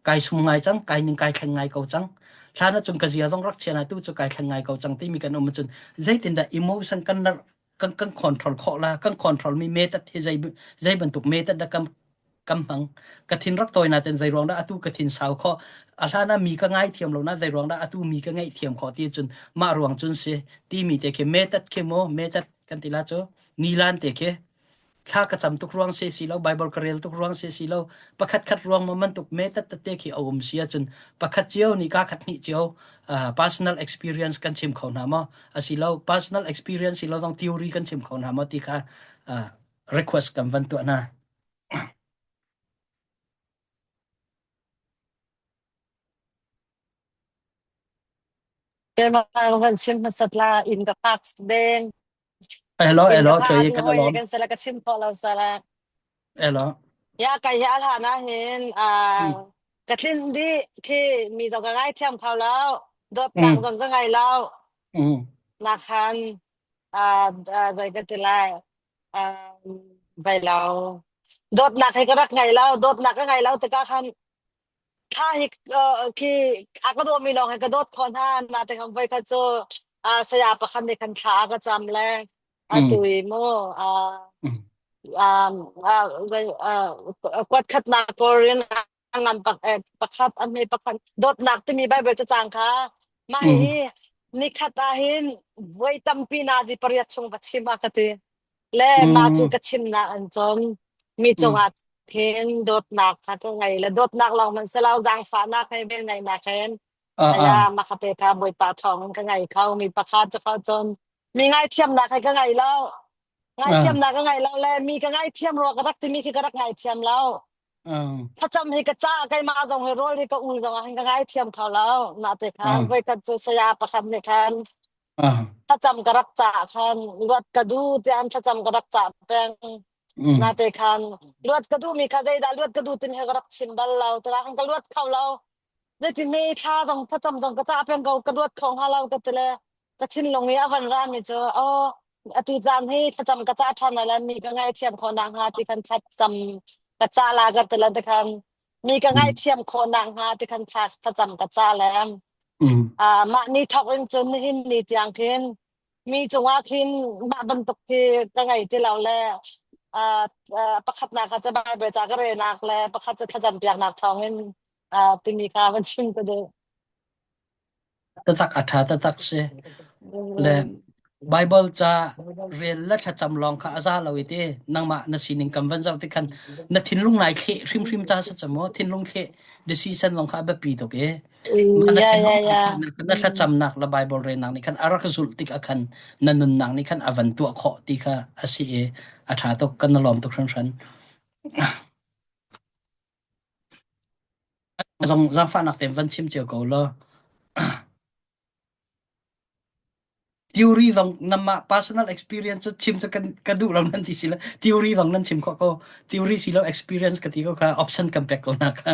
kai sum ngai cang kai ning kai thleng ngai ko cang hlan ahcun ka zia zong rak chia nai tu cu kai thleng ngai ko cang timi kan um ahcun zeitindah emotion kan kan kan control khawh la kan control mi method hi zei zei bantuk method dah kan kan hmang ka thin rak tawi na ten zei ruang dah atu ka thin sau khawh a hlan ah mi ka ngai thiam lo na zei ruang dah atu mi ka ngaih thiam khawh ti cun mah ruang cun si ti mi te khi method khi mo method kan ti la cu nilan te khi thla ka cam tuk ruang si si lo Bible ka rel tuk ruang si si lo pakhat khat ruang ma man tuk me tat te khi a um si ahcun pakhat cio nih ka khat hnih cio uh, personal experience kan chim kho hna maw asilo personal experience si lo zong theory kan chim kho hna maw ti kha uh, request kan van tuah hna. Keimah van chim hmasat la in ka phak deng. Hello, In ka hello, phak thoi in kan hoi alom. kan sala ka chim khawh lo sala. Hello. Ya kai hi al hana hin a Mm. ka tlin di khi mi zong ka ngai thiam kho lo. Dawtnak Mm. zong ka ngai lo. Mm. Na khan a zoi ka ti lai. Vai lo. Dawtnak hi ka rak ngai lo. Dawtnak ka ngai lo tikah khan thla hi khi a ka dawmi lawng hi ka dawt khawh hna na te kan voi khat cu saya pakhat nih khan thla a ka cam le atu Mm. i mu Mm. kuat khatnak korin a ngan pakhat a hme pakhat dawtnak timi Bible cacang kha mah Mm. hi nikhat ah hin voi tampi na di pariat chung va chim a ka ti Le mah cu Mm. ka chimnak an cun mi Mm. cungah khin dawtnak kha ka ngei le dawtnak lawng hmanh si lo zaangfahnak he velngeihnak hin Ah aya ah. makate kha Bawipa thawng in ka ngei kho mi pakhat cu kho cun mi ngaithiamnak he ka ngei lo Ah. ngaithiamnak ka ngei lo le mi ka ngaithiam rua ka rak timi khi ka rak ngaithiam lo Ah. thlacam hi ka ca keimah zong hi rawl hi ka ul zong ah hin ka ngaithiam kho lo na te khan Ah. voikhat cu saya pakhat nih khan Ah. Thlacam ka rak cah khan luat ka duh tiah thlacam ka rak cah peng. Mm. Nate khan luat ka duhmi kha zeidah luat ka duh timi he ka rak chim bal lo. Tila khan ka luat kho lo. Zeitin me thla zong thlacam zong ka cah peng ko ka luat kho hnga lo ka ti le ka thinlung i a van rami cu oh atu caan hi thlacam ka cah ṭhan lai mi ka ngaithiam khawh nak hnga ti khan thlacam ka cah la ka ti le ti khan mi ka Mm. ngaihthiam khawh nak hnga ti khan thla thlacam ka cah le Mm. Ah, mah ni thawk in cun nihin ni tiang khin mi cungah khin mah bantuk khi ka ngei ti lo le ah, ah, pakhatnak kha cu Bible ca ka relnak le pakhat cu thlacam piaknak thawngin ah, timi kha van chim ka duh. Tatak a ṭha tatak si. Le Bible ca rel le thlacam lawng kha a za lo i ti nangmah na sining kam van zoh ti khan na thinlung nai thleh hrimhrim ca sa cam maw thinlung thleh decision lawng kha a biapi tuk i mah na Yeah, thinlung yeah, nai yeah. thlehnak na thlacamnak le Bible relnak nih khan a rak zulh tik ah khan na nunnak nih khan a van tuah khawh ti kha a si i a ṭha tuk kan na lawm tuk hringhran. Zong zaangfahnak tein van chim cio ko law. Theory zong namah personal experience cu chim cu kan ka duh lo nan ti si lo. Theory zong nan chim khawh ko. Theory si lo experience ka ti ko kha option kan pek ko na kha.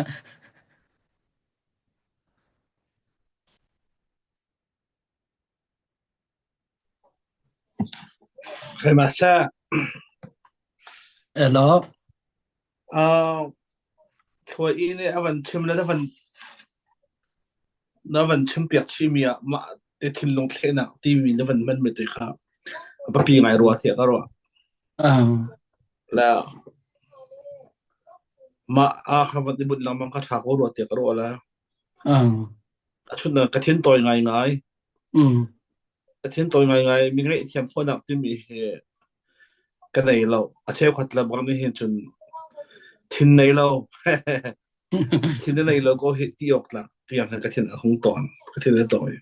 Keimah seh. Hello. Uh, Thuai i nih a van chim le na van na van chimpiak chihmi ah mah te thinlung thlehnak timi na van hmanmi te kha a biapi ngai rua tiah ka ruah. Um, Le mah a kha van i bunh lengmang kha ṭha ko rua tiah ka ruah le um, a chun ka thin tawi ngaingai. mm. Ka thin tawi ngaingai mi ngaihthiam khawhnak timi hi ka nei lo. A cheukhat le bang nih hin cun thin nei lo. Thin na nei lo ko hi ti awk tlak tiang khan ka thin a hung tawn. Ka thin a tawi.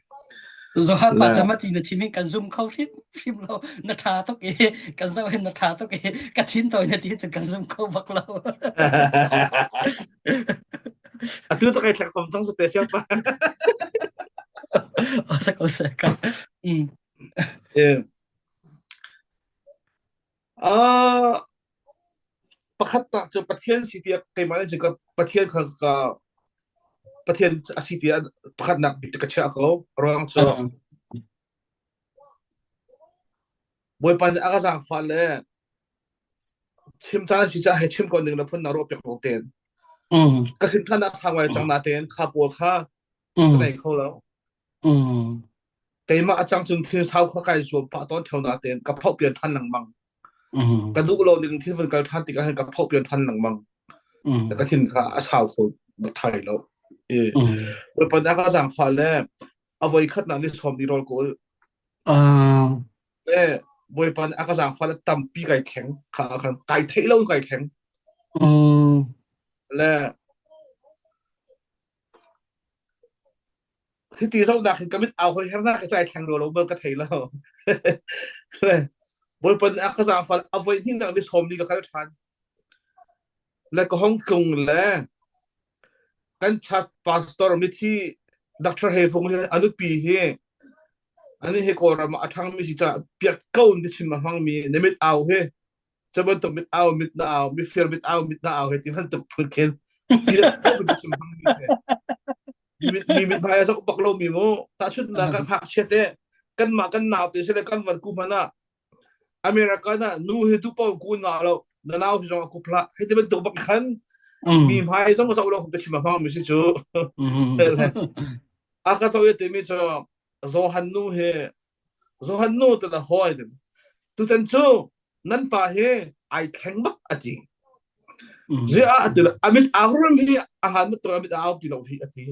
Zohan pa Le chamati na chim hin kan zum kho hrim hrim lo na tha tuk i kan zoh hin na tha tuk i ka thin tawi na ti cu kan zum kho bak lo. Atu ta kai thlak fam cang sa te siam pa. Sak sak ka. Mm. Eh. Ah pakhat tak cu Pathian si tiah keimah nih cun ka Pathian kha ka Pathian a si tiah pakhatnak bik ka chiah ko. Ruang cu Uh, Bawipa nih a ka zaangfah le chim caan si caah hei chim ko ning na phun na ruah piak ko tein. mm, Ka hrin than ah sang ngai cang na tein kha pawl kha ka mm, nei kho lo. mm, Keimah a cang cun thil sau kha kai zuam pah tawn theo na tein ka phoh pian than lengmang. mm, Ka duh lo ning thil van kal than tikah hin ka phoh pian than lengmang. mm, Ka thin kha a sau kho thai lo. E mm. Bawipa nih a ka zaangfah le a voi khatnak ni sawm ni rawl kawl Uh, le Bawipa nih a ka zaangfah le tampi kai thleng kha khan kai theih lo in kai thleng mm, le hiti zohnak hin ka mit au hoi hernak ka cai thleng lo lo bal ka thei lo. Bawipa nih a ka zaangfah a voi hnihnak ni sawm ni ka kal ṭhan. Le ka hong tlung le kan church pastor mithi Dr. He Fung hi a nupi hi ani hi Kawlram ah a ṭhangmi si caah piat ko in biachim a hmangmi na mit au hi cu bantuk mit au mit na au mifir mit au mit na au he ti bantuk phun khin piat ko in biachim hmangmi he mi mit hmai a zoh bak lomi mu tahchunhnak kan ngakchia te kanmah kan nau te sile kan van ku hmanh ah America na nu hi tu pau ku na lo na nau hi zong a kup hlah hei ti bantuk bak khan mi hmai zong zoh lo ka chim a hmang mi si cu a ka zoh i timi cu Johan nu he Johan nu te la hoi tutan cu nan pa hi ai thleng bak a ti zia a ti amit au rum hi a han mat amit au ti lo hi a ti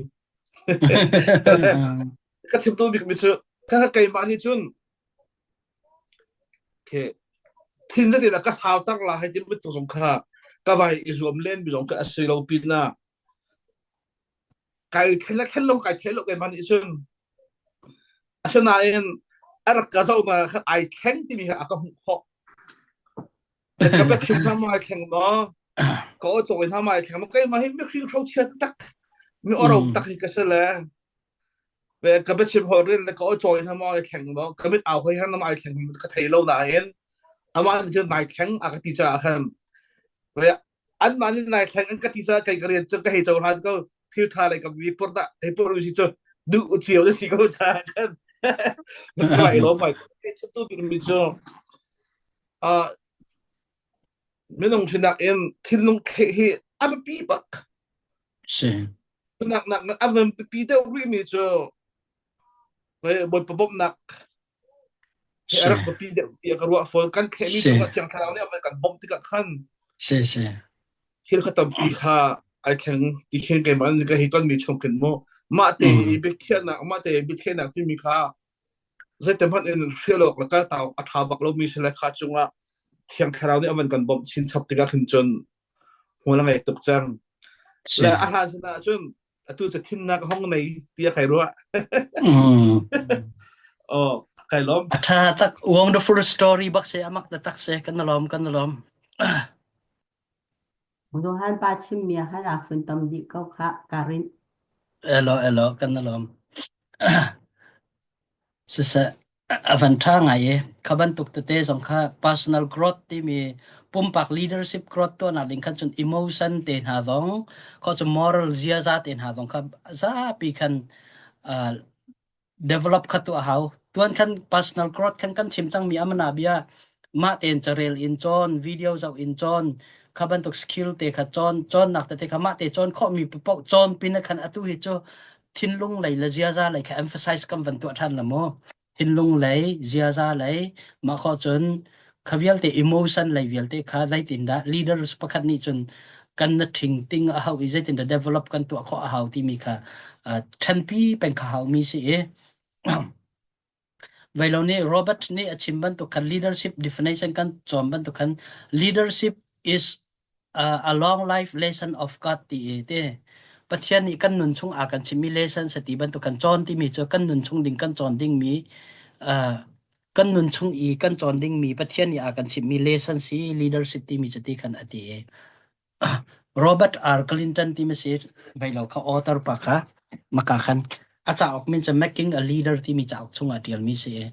ka chim tu bik mi cu ka keimah nih cun thin zati la ka sau tak la hei ti bantuk zong kha ka vai i zuam len mi zong kha a si lo pinah kai thlen le thlen lo kai thlen lo keimah nih cun asinain a rak ka zoh na kha ai thleng timi kha a ka hmuh khawh ka biachim hna ma ai thleng maw ka aw cawi hna ma ai thleng maw keimah hi mihring hrochia tak mi oro tak hi ka si le ka biachim holh rel le ka aw cawi hna maw ai thleng maw ka mit au hoi hna ma ai thleng ka thei lo nain amah nih cun nai thleng a ka ti caah khan anmah nih nai thleng an ka ti caah kei ka rian cu ka hei cohlan ko thil tha lei ka mi pur dah hei pur si cu duh cio na si ko caah khan ka i lawm mai tu mi cu minung sinak in thinlung thleh hi a biapi bak Si. nak nak a van pipi deuh rih mi cu Bawipa bawmhnak hi a Si. rak biapi deuh tiah ka ruah fawn kan thlehmi Si. cungah Thiang Thlarau nih a van kan bawmh tikah khan Si si. thil kha tampi kha ai thleng ti khin keimah ka hi tonmi chung khin mu mah te i biakhiahnak mah te i biathlehnak timi kha Zeitin hmanh in hrial awk le kaltak awk a ṭha bak lomi si le kha cungah Thiang Thlarau nih a van kan bawmh chinchap tikah khin cun hmual a ngei tuk cang. Si. Le a hlan sinah cun atu cu thinnak a hong nei tiah kai ruah. Oh, kai lawm. A ṭha tak wonderful story bak si amak da tak si kan lawm kan lawm. Johan pa chimmi ah khan aa funtom dih ko khah, Karin. Elo elo kan lawm. Siseh, a van ṭha ngai i kha bantuk tete zong kha personal growth timi pumpak leadership growth tuahnak ding khan cun emotion te hna zong kho cu moral ziaza te hna zong kha zapi khan uh, develop kha tuah hau. Tuan khan personal growth khan kan chim cangmi amana bia mah tein carel in cawn, video zoh in cawn, kha bantuk skill te kha cawn, cawnnak tete kha mah te cawn khawhmi paoh cawn pin ah khan atu hi cu thinlung lei le ziaza lei kha emphasize kan van tuah ṭhan la mu. Thinlung lei, ziaza lei, mah khawh cun kha vialte emotion lei vialte kha zeitindah leaders pakhat nih cun kan na ṭhing ting a hau i zeitindah develop kan tuah khawh a hau timi kha ṭhenpi peng kha haumi si i Veilo nih Robert nih a chim bantuk khan leadership definition kan cawn bantuk khan leadership is a long life lesson of God ti i te Pathian nih kan nun chung a kan chimmi lesson sa ti bantuk kan cawn timi cu kan nun chung ding kan cawn dingmi kan nun chung i kan cawn dingmi Pathian nih a kan chimmi lesson si leadership timi cu ti khan a ti i Robert R. Clinton timi si veilo kha author pa kha maka khan a cauk min cu Making a Leader timi cauk chungah ṭialmi si i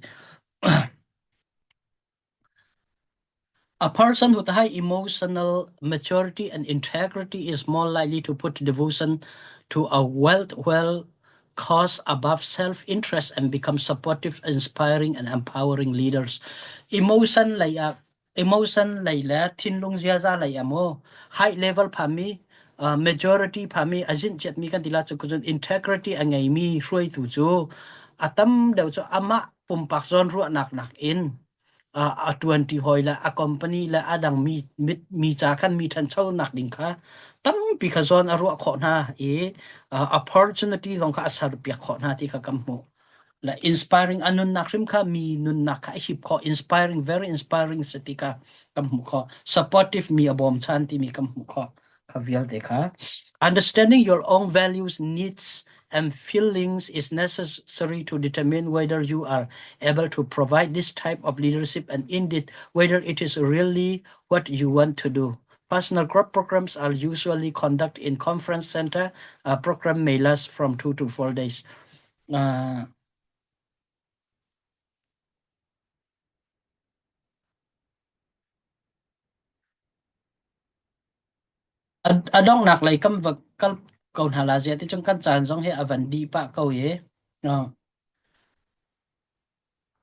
A person with high emotional maturity and integrity is more likely to put devotion to a well cause above self-interest and become supportive, inspiring, and empowering leaders. Emotion lei ah emotion lei le thinlung ziaza lei ah mu high level phami majority phami a zin chiatmi kan ti la cu cun integrity a ngeimi hruaitu cu a tam deuh cu amah pumpak zawn ruahnak nakin a ṭuanṭi hawi le a company le a dang mi mi ca khan mi ṭhanchonak ding kha tampi kha zawn a ruah khawh hna i opportunity zong kha a serpiak khawh hna ti kha kan hmuh. Le inspiring a nunnak hrim kha mi nunnak kha a hip khawh inspiring very inspiring si ti kha kan hmuh khawh supportive mi a bawmchan timi kan hmuh khawh kha vialte kha understanding your own values needs. and feelings is necessary to determine whether you are able to provide this type of leadership and indeed whether it is really what you want to do. Personal growth programs are usually conducted in conference center. A program may last from 2 to 4 days. A donghnak lei kan va kal ko hna la ziah ticun kan caan zong hi a van dih pah ko i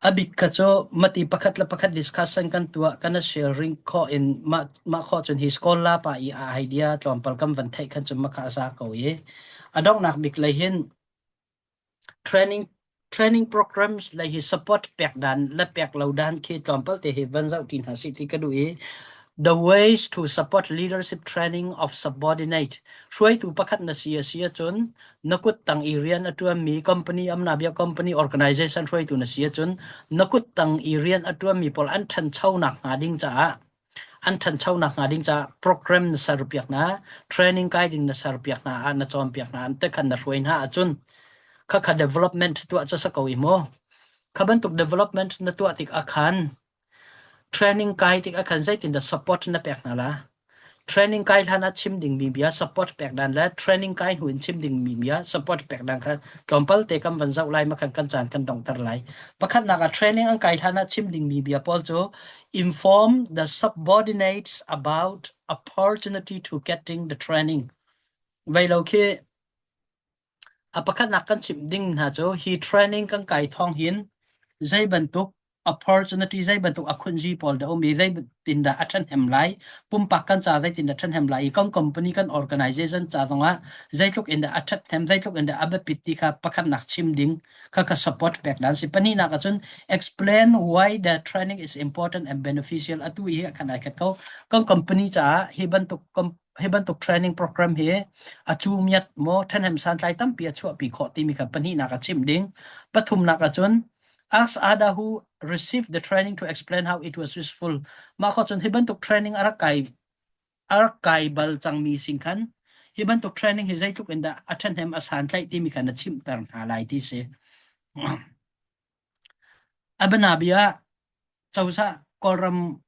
a bik kha cu mati pakhat le pakhat discussion kan tuah kan i sharing khawh in mah mah khawh cun hi scholar pa i a idea tlawmpal kan van theih khan cun makha a za ko i a donghnak bik lei hin Training training programs lei hi support pek dan le pek lo dan khi tlawmpal te hi van zoh ti hna sih ti ka duh i the ways to support leadership training of subordinate hruaitu pakhat na si a si ahcun na kut tang i rian a ṭuanmi company amna bia company organization hruaitu na si ahcun na kut tang i rian a ṭuanmi pawl an ṭhanchonak hnga ding caah an ṭhanchonak hnga ding caah program na serpiak hna, training guiding na serpiak hna ah na cawnpiak hna, an te khan na hruai hna ahcun khakha development tuah cu sa ko i mu. Kha bantuk development na tuah tik ahkhan training kai tik ahkhan zeitin dah support na pek hna la? Training kai hlan ah chim dingmi bia support pek dan le training kai hnu in chim dingmi bia support pek dan kha tlawmpal te kan van zoh lai ma khan kan caan kan donghter lai. Pakhatnak ah training an kai hlan ah chim dingmi bia pawl cu inform the subordinates about opportunity to getting the training. Vei lo khi a pakhatnak kan chimh ding hna cu hi training kan kai thawng hin zei bantuk opportunity zei bantuk a khunzi pawl dah um i zeitin dah a ṭhahnem lai pumpak kan ca zeitin dah ṭhahnem lai i kan company kan organization ca zongah zeitluk in dah a ṭhathnem zeitluk in dah a biapit ti kha pakhatnak chim ding kha ka support pek dan si pahnihnak ahcun explain why the training is important and beneficial atu hi khan ai khat ko kan company caah hi bantuk hi bantuk training program hi a cu miat maw ṭhahnem santlai tampi a chuahpi khawh timi kha pahnihnak a chim ding pathumnak ahcun Ask Ada who received the training to explain how it was useful. Mah kho cun hi bantuk training a rak kai a rak kai bal cangmi sing khan hi bantuk training hi zeitluk in dah a ṭhahnem a santlaih timi kha na chimhter hna lai ti si. Abanabia cozah Kawlram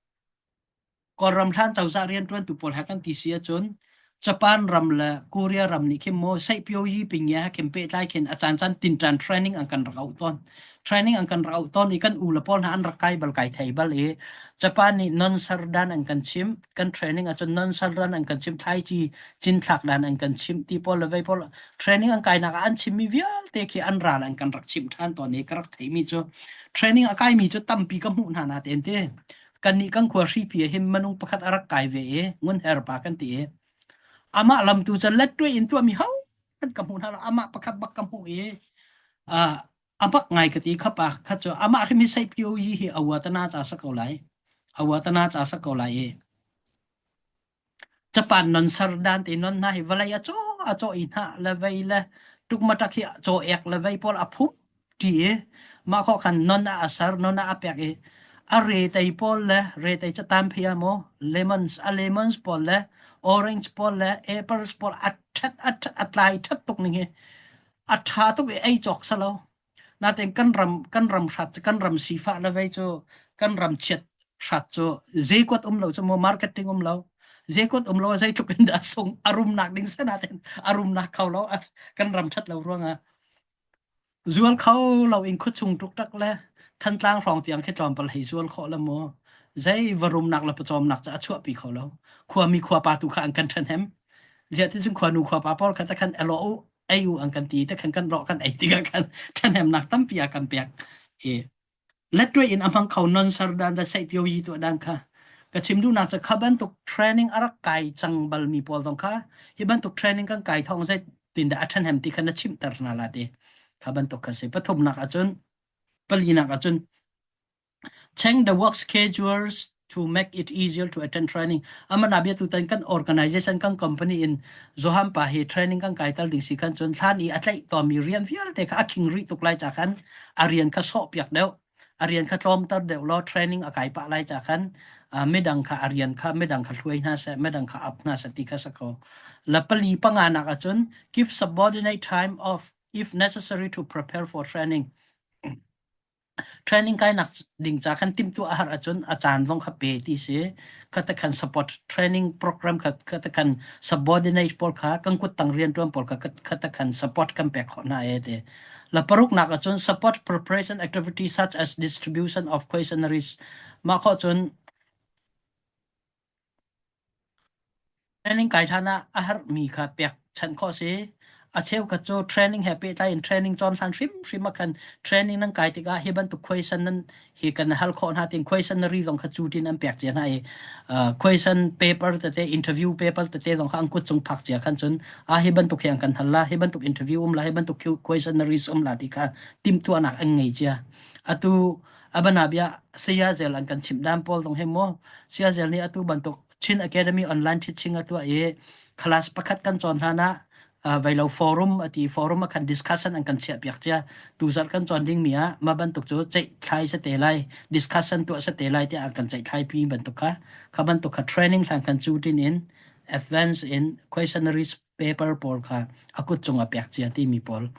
Kawlram hlan cozah rianṭuantu pawl he kan ti si ahcun Japan ram le Korea ram nih khin maw seihpio yi pingye he khin pehtlai khin a caancaan tinṭan training an kan rak auh tawn. Training an kan rak auh tawn i kan u le pawl hna an rak kai bal kai thei bal i Japan nih non ser dan an kan chimh. Kan training ahcun non ser dan an kan chimh, thlaici cinthlak dan an kan chimh ti pawl le vei pawl training an kainak ah an chimmi vialte khi an ral an kan rak chimh ṭhan tawn i ka rak theimi cu training a kaimi cu tampi ka hmuh hna na ten ti. Kannih kan khua hripi ah hin minung pakhat a rak kai ve i ngunher pa kan ti i amah lam tu cu lettuai in tuahmi ho kan ka hmu hna lo amah pakhat bak ka hmuh i uh, a bak ngai ka ti kha pa kha cu amah hrim hi seipio yi hi awa tana cha sa ko lai awa tana cha sa ko lai i Japan non ser dan te non hna hi vawlei a caw a caw i hnah le vei le tukmatak hi caw ek le vei pawl a phum ti i mah khawh khan non ah a ser non ah a pek i a retei pawl le retei catam phia maw lemons a lemons pawl le orange pawl le apples pawl a ṭhat a ṭhat a tlai ṭhat tuk ning hi a ṭha tuk i ei cawk salo Natein kan ram kan ram hrat cu kan ram sifah le vei cu kan ram chiat hrat cu zeikuat um lo cu mu marketing um lo zeikuat um lo zeitluk in dah sung a rumnak ding se natein a rumnak kho lo kan ram that lo ruangah zual kho lo in khuachung tuk tak le Thantlang hrawng tiang khi tlawmpal hei zual khawh la mu zei va rumnak le pawcawmnak cu a chuahpi kho lo khuami khuapa tu kha an kan ṭhahnem ziah ti cun khuanu khuapa pawl kha ta khan elo u ei u an kan ti te khan kan rawh kan ei tikah khan ṭhahnemnak tampi a kan pek i lettuai in a hmang kho non ser dan le seihpio yi tuah dan kha ka chim duhnak cu kha bantuk training a rak kai cang balmi pawl zong kha hi bantuk training kan kai thawng zei tin dah a ṭhahnem ti kha na chimhter hna la ti kha bantuk kha si pathumnak ahcun palinak ahcun Change the work schedules to make it easier to attend training. Amana bia tutan kan organization kan company in Johan pa hi training kan kai tal ding si kan cun thlan i a tlaih tomi rian vialte kha a khing rih tuk lai cha khan a rian kha sawh piak deuh a rian kha tlawmter deuh law training a kai pah lai cha khan midang kha a rian kha midang kha hluai hna seh midang kha up hna seh ti kha sa ko la pali panga nak ahcun give subordinate time off. if necessary to prepare for training. Training kainak ding ca khan timhtuah a har ahcun a caan zong kha pe ti si. Kha te khan support training program kha kha te khan subordinate pawl kha kan kuttang riantuan pawl kha kha te khan support kan pek khawh hna e ti. La paruknak ahcun support preparation activities such as distribution of questionnaires. Mah khawh cun Training kai hlan ah a herhmi kha pekchanh khawh a si. A cheukhat cu training he pehtlai in training cawn hlan hrimhrim ah khan training nan kai tikah hi bantuk question nan hi kan hal khawh hna tiin question na ri zong kha cu tin an pek cia hna i question paper tete interview paper tete zong kha an kut cung phak cia khan cun a hi bantuk hi an kan hal la hi bantuk interview um la hi bantuk questionnaires um la ti kha timhtuahnak an ngei cia. Atu abanabia saya zel an kan chimh dan pawl zong hi mu saya zel nih atu bantuk Chin Academy online teaching a tuah i class pakhat kan cawn hlan ah veilo forum ati forum ah khan discussion an kan chiah piak cia tuzarh kan cawn ding mi ah mah bantuk cu ceih thlai se te lai discussion tuah se te lai tiah an kan ceih thlai pi bantuk kha kha bantuk kha training hlan kan cu tin in advance in questionnaires paper pawl kha a kut cung ah pek cia ti mi pawl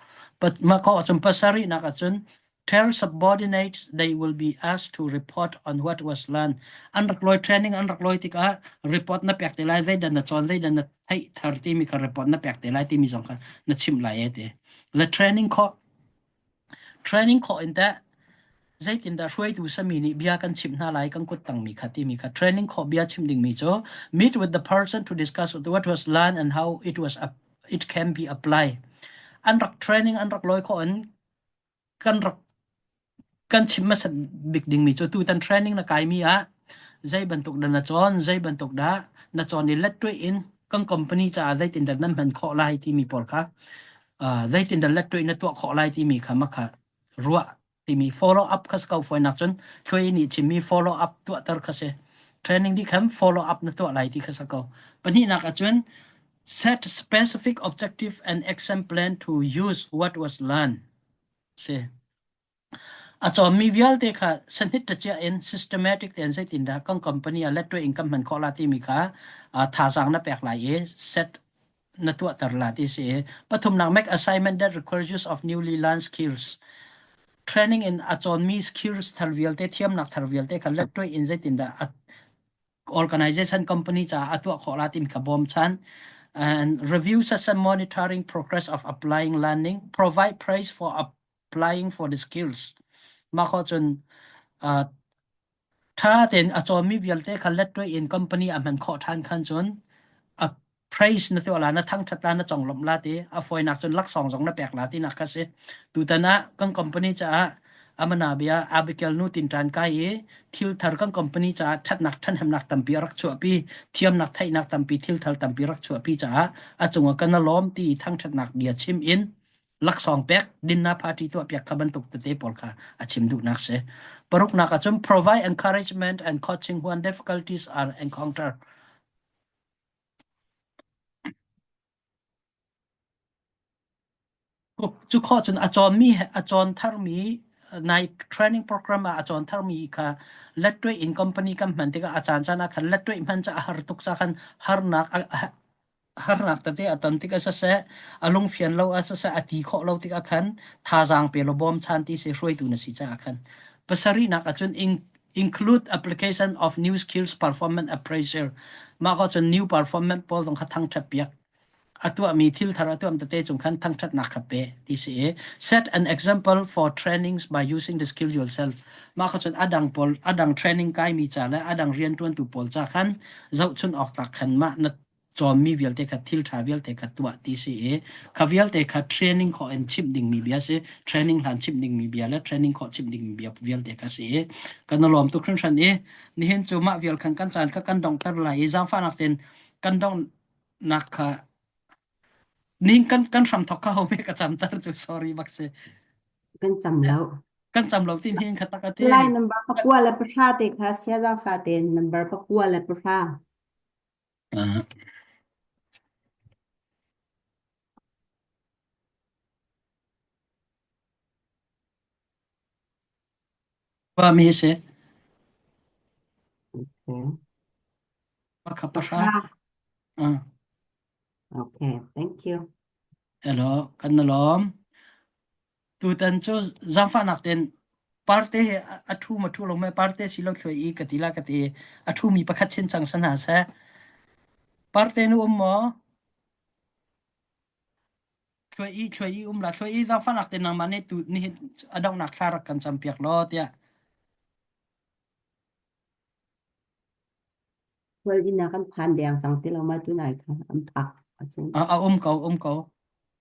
but mah ko ahcun pasarih nak ahcun Tell subordinates they will be asked to report on what was learned. An rak lawi training an rak lawi tikah report na pek te lai zeidah na cawn zeidah na theih thar timi kha report na pek te lai timi zong kha na chimh lai e ti. Le training khawh training khawh in teh zeitindah hruaitu sami nih bia kan chimh hna lai kan kut tangmi kha timi kha training khawh bia chim dingmi cu meet with the person to discuss what was learned and how it was it can be applied. An rak training an rak lawi khawh in kan rak kan chim hmasat bik dingmi cu tutan training na kaimi ah zei bantuk dah na cawn zei bantuk dah na cawn i lettuih in kan company caah zeitindah nan hman khawh lai timi pawl kha uh, zeitindah lettuih na tuah khawh lai timi kha makha ruah timi follow up kha ko foinak cun thluai nih chimmi follow up tuahter kha si training di khan follow up na tuah lai ti kha sa ko pahnihnak ahcun set specific objective and action plan to use what was learned Si. A cawmmi vialte kha sahnit cia in systematic tein zeitindah kan company ah lettuai in kan hman khawh la timi kha thazaang na pek lai i set na tuahter la ti si. Pathumnak make assignment that requires use of newly learned skills. Training in a cawnmi skills thar vialte thiamnak thar vialte kha lettuai in zeitindah a organization company caah a tuah khawh la timi kha bawmchan and review session monitoring progress of applying learning provide praise for applying for the skills mah kho cun uh, tha tein a cawmi vialte kha letwe in company a hman khawh than khan cun a praise na tuah la na thangthat la na conglawmh la ti a fawinak cun laksawng zong na pek la tinak kha si tutan ah kan company caah amana bia Abigail nu tin tan kai i thil thar kan company caah thatnak thanhemnak tampi a rak chuahpi thiamnak theihnak tampi thil thar tampi rak chuahpi caah a cungah kan lawm ti thangthatnak bia chim in laksawng pek dinna party tuah piak kha bantuk tete pawl kha a chim duhnak si paruknak ahcun provide encouragement and coaching when difficulties are encountered Cu khawh cun a cawnmi a cawn tharmi nai training program ah a cawn tharmi kha lettuai in company kan hman tikah a caan caan ah khan lettuai hman ca a har tuk ca khan harnak harnak tete a ton tikah siseh a lungfian lo ah siseh a ti khawh lo tikah khan thazaang pe law bawmchan ti si hruaitu na si caah khan pasarihnak ahcun include application of new skills performance appraisal mah ko cun new performance pawl zong kha thangṭhat piak a tuahmi thil thar a tuam tete cung khan thangṭhatnak kha pe ti si i set an example for trainings by using the skill yourself mah kha cun adang pawl adang training kaimi ca le adang rianṭuantu pawl ca khan zohchun awk tlak khan mah na cawnmi vialte kha thil ṭha vialte kha tuah ti si i kha vialte kha training khawh in chimh dingmi bia si training hlan chimh dingmi bia le training khawh chimh dingmi bia vialte kha si i kan i lawm tuk hringhran i nihin cu mah vial khan kan caan kha kan donghter lai i zaangfahnak tein kan donghnak kha ning kan kan hram thok kha ho me ka camter cu sorry bak si Kan cam lo. kan cam lo tin hin kha tak ate Lai number pakua le pahra te kha sia zaangfah tein number pakua le pahra. Uh, mi si Okay. pakha pahra Pahra. uh, Okay, thank you. hello kan na lawm. Tutan cu zaangfahnak tein parte he a ṭhu ma ṭhu lo mei parte si lo thluai i ka ti la ka ti a ṭhumi pakhat chin cang sa hna seh. Parte nu um maw? Thluai i thluai i um la thluai i zaangfahnak tein nangmah nih tu nihin a donghnak thla rak kan campiak law tiah. Khual inn ah kan phan deng cang ti lo ma tunai kha an phak ahcun. A um ko um ko.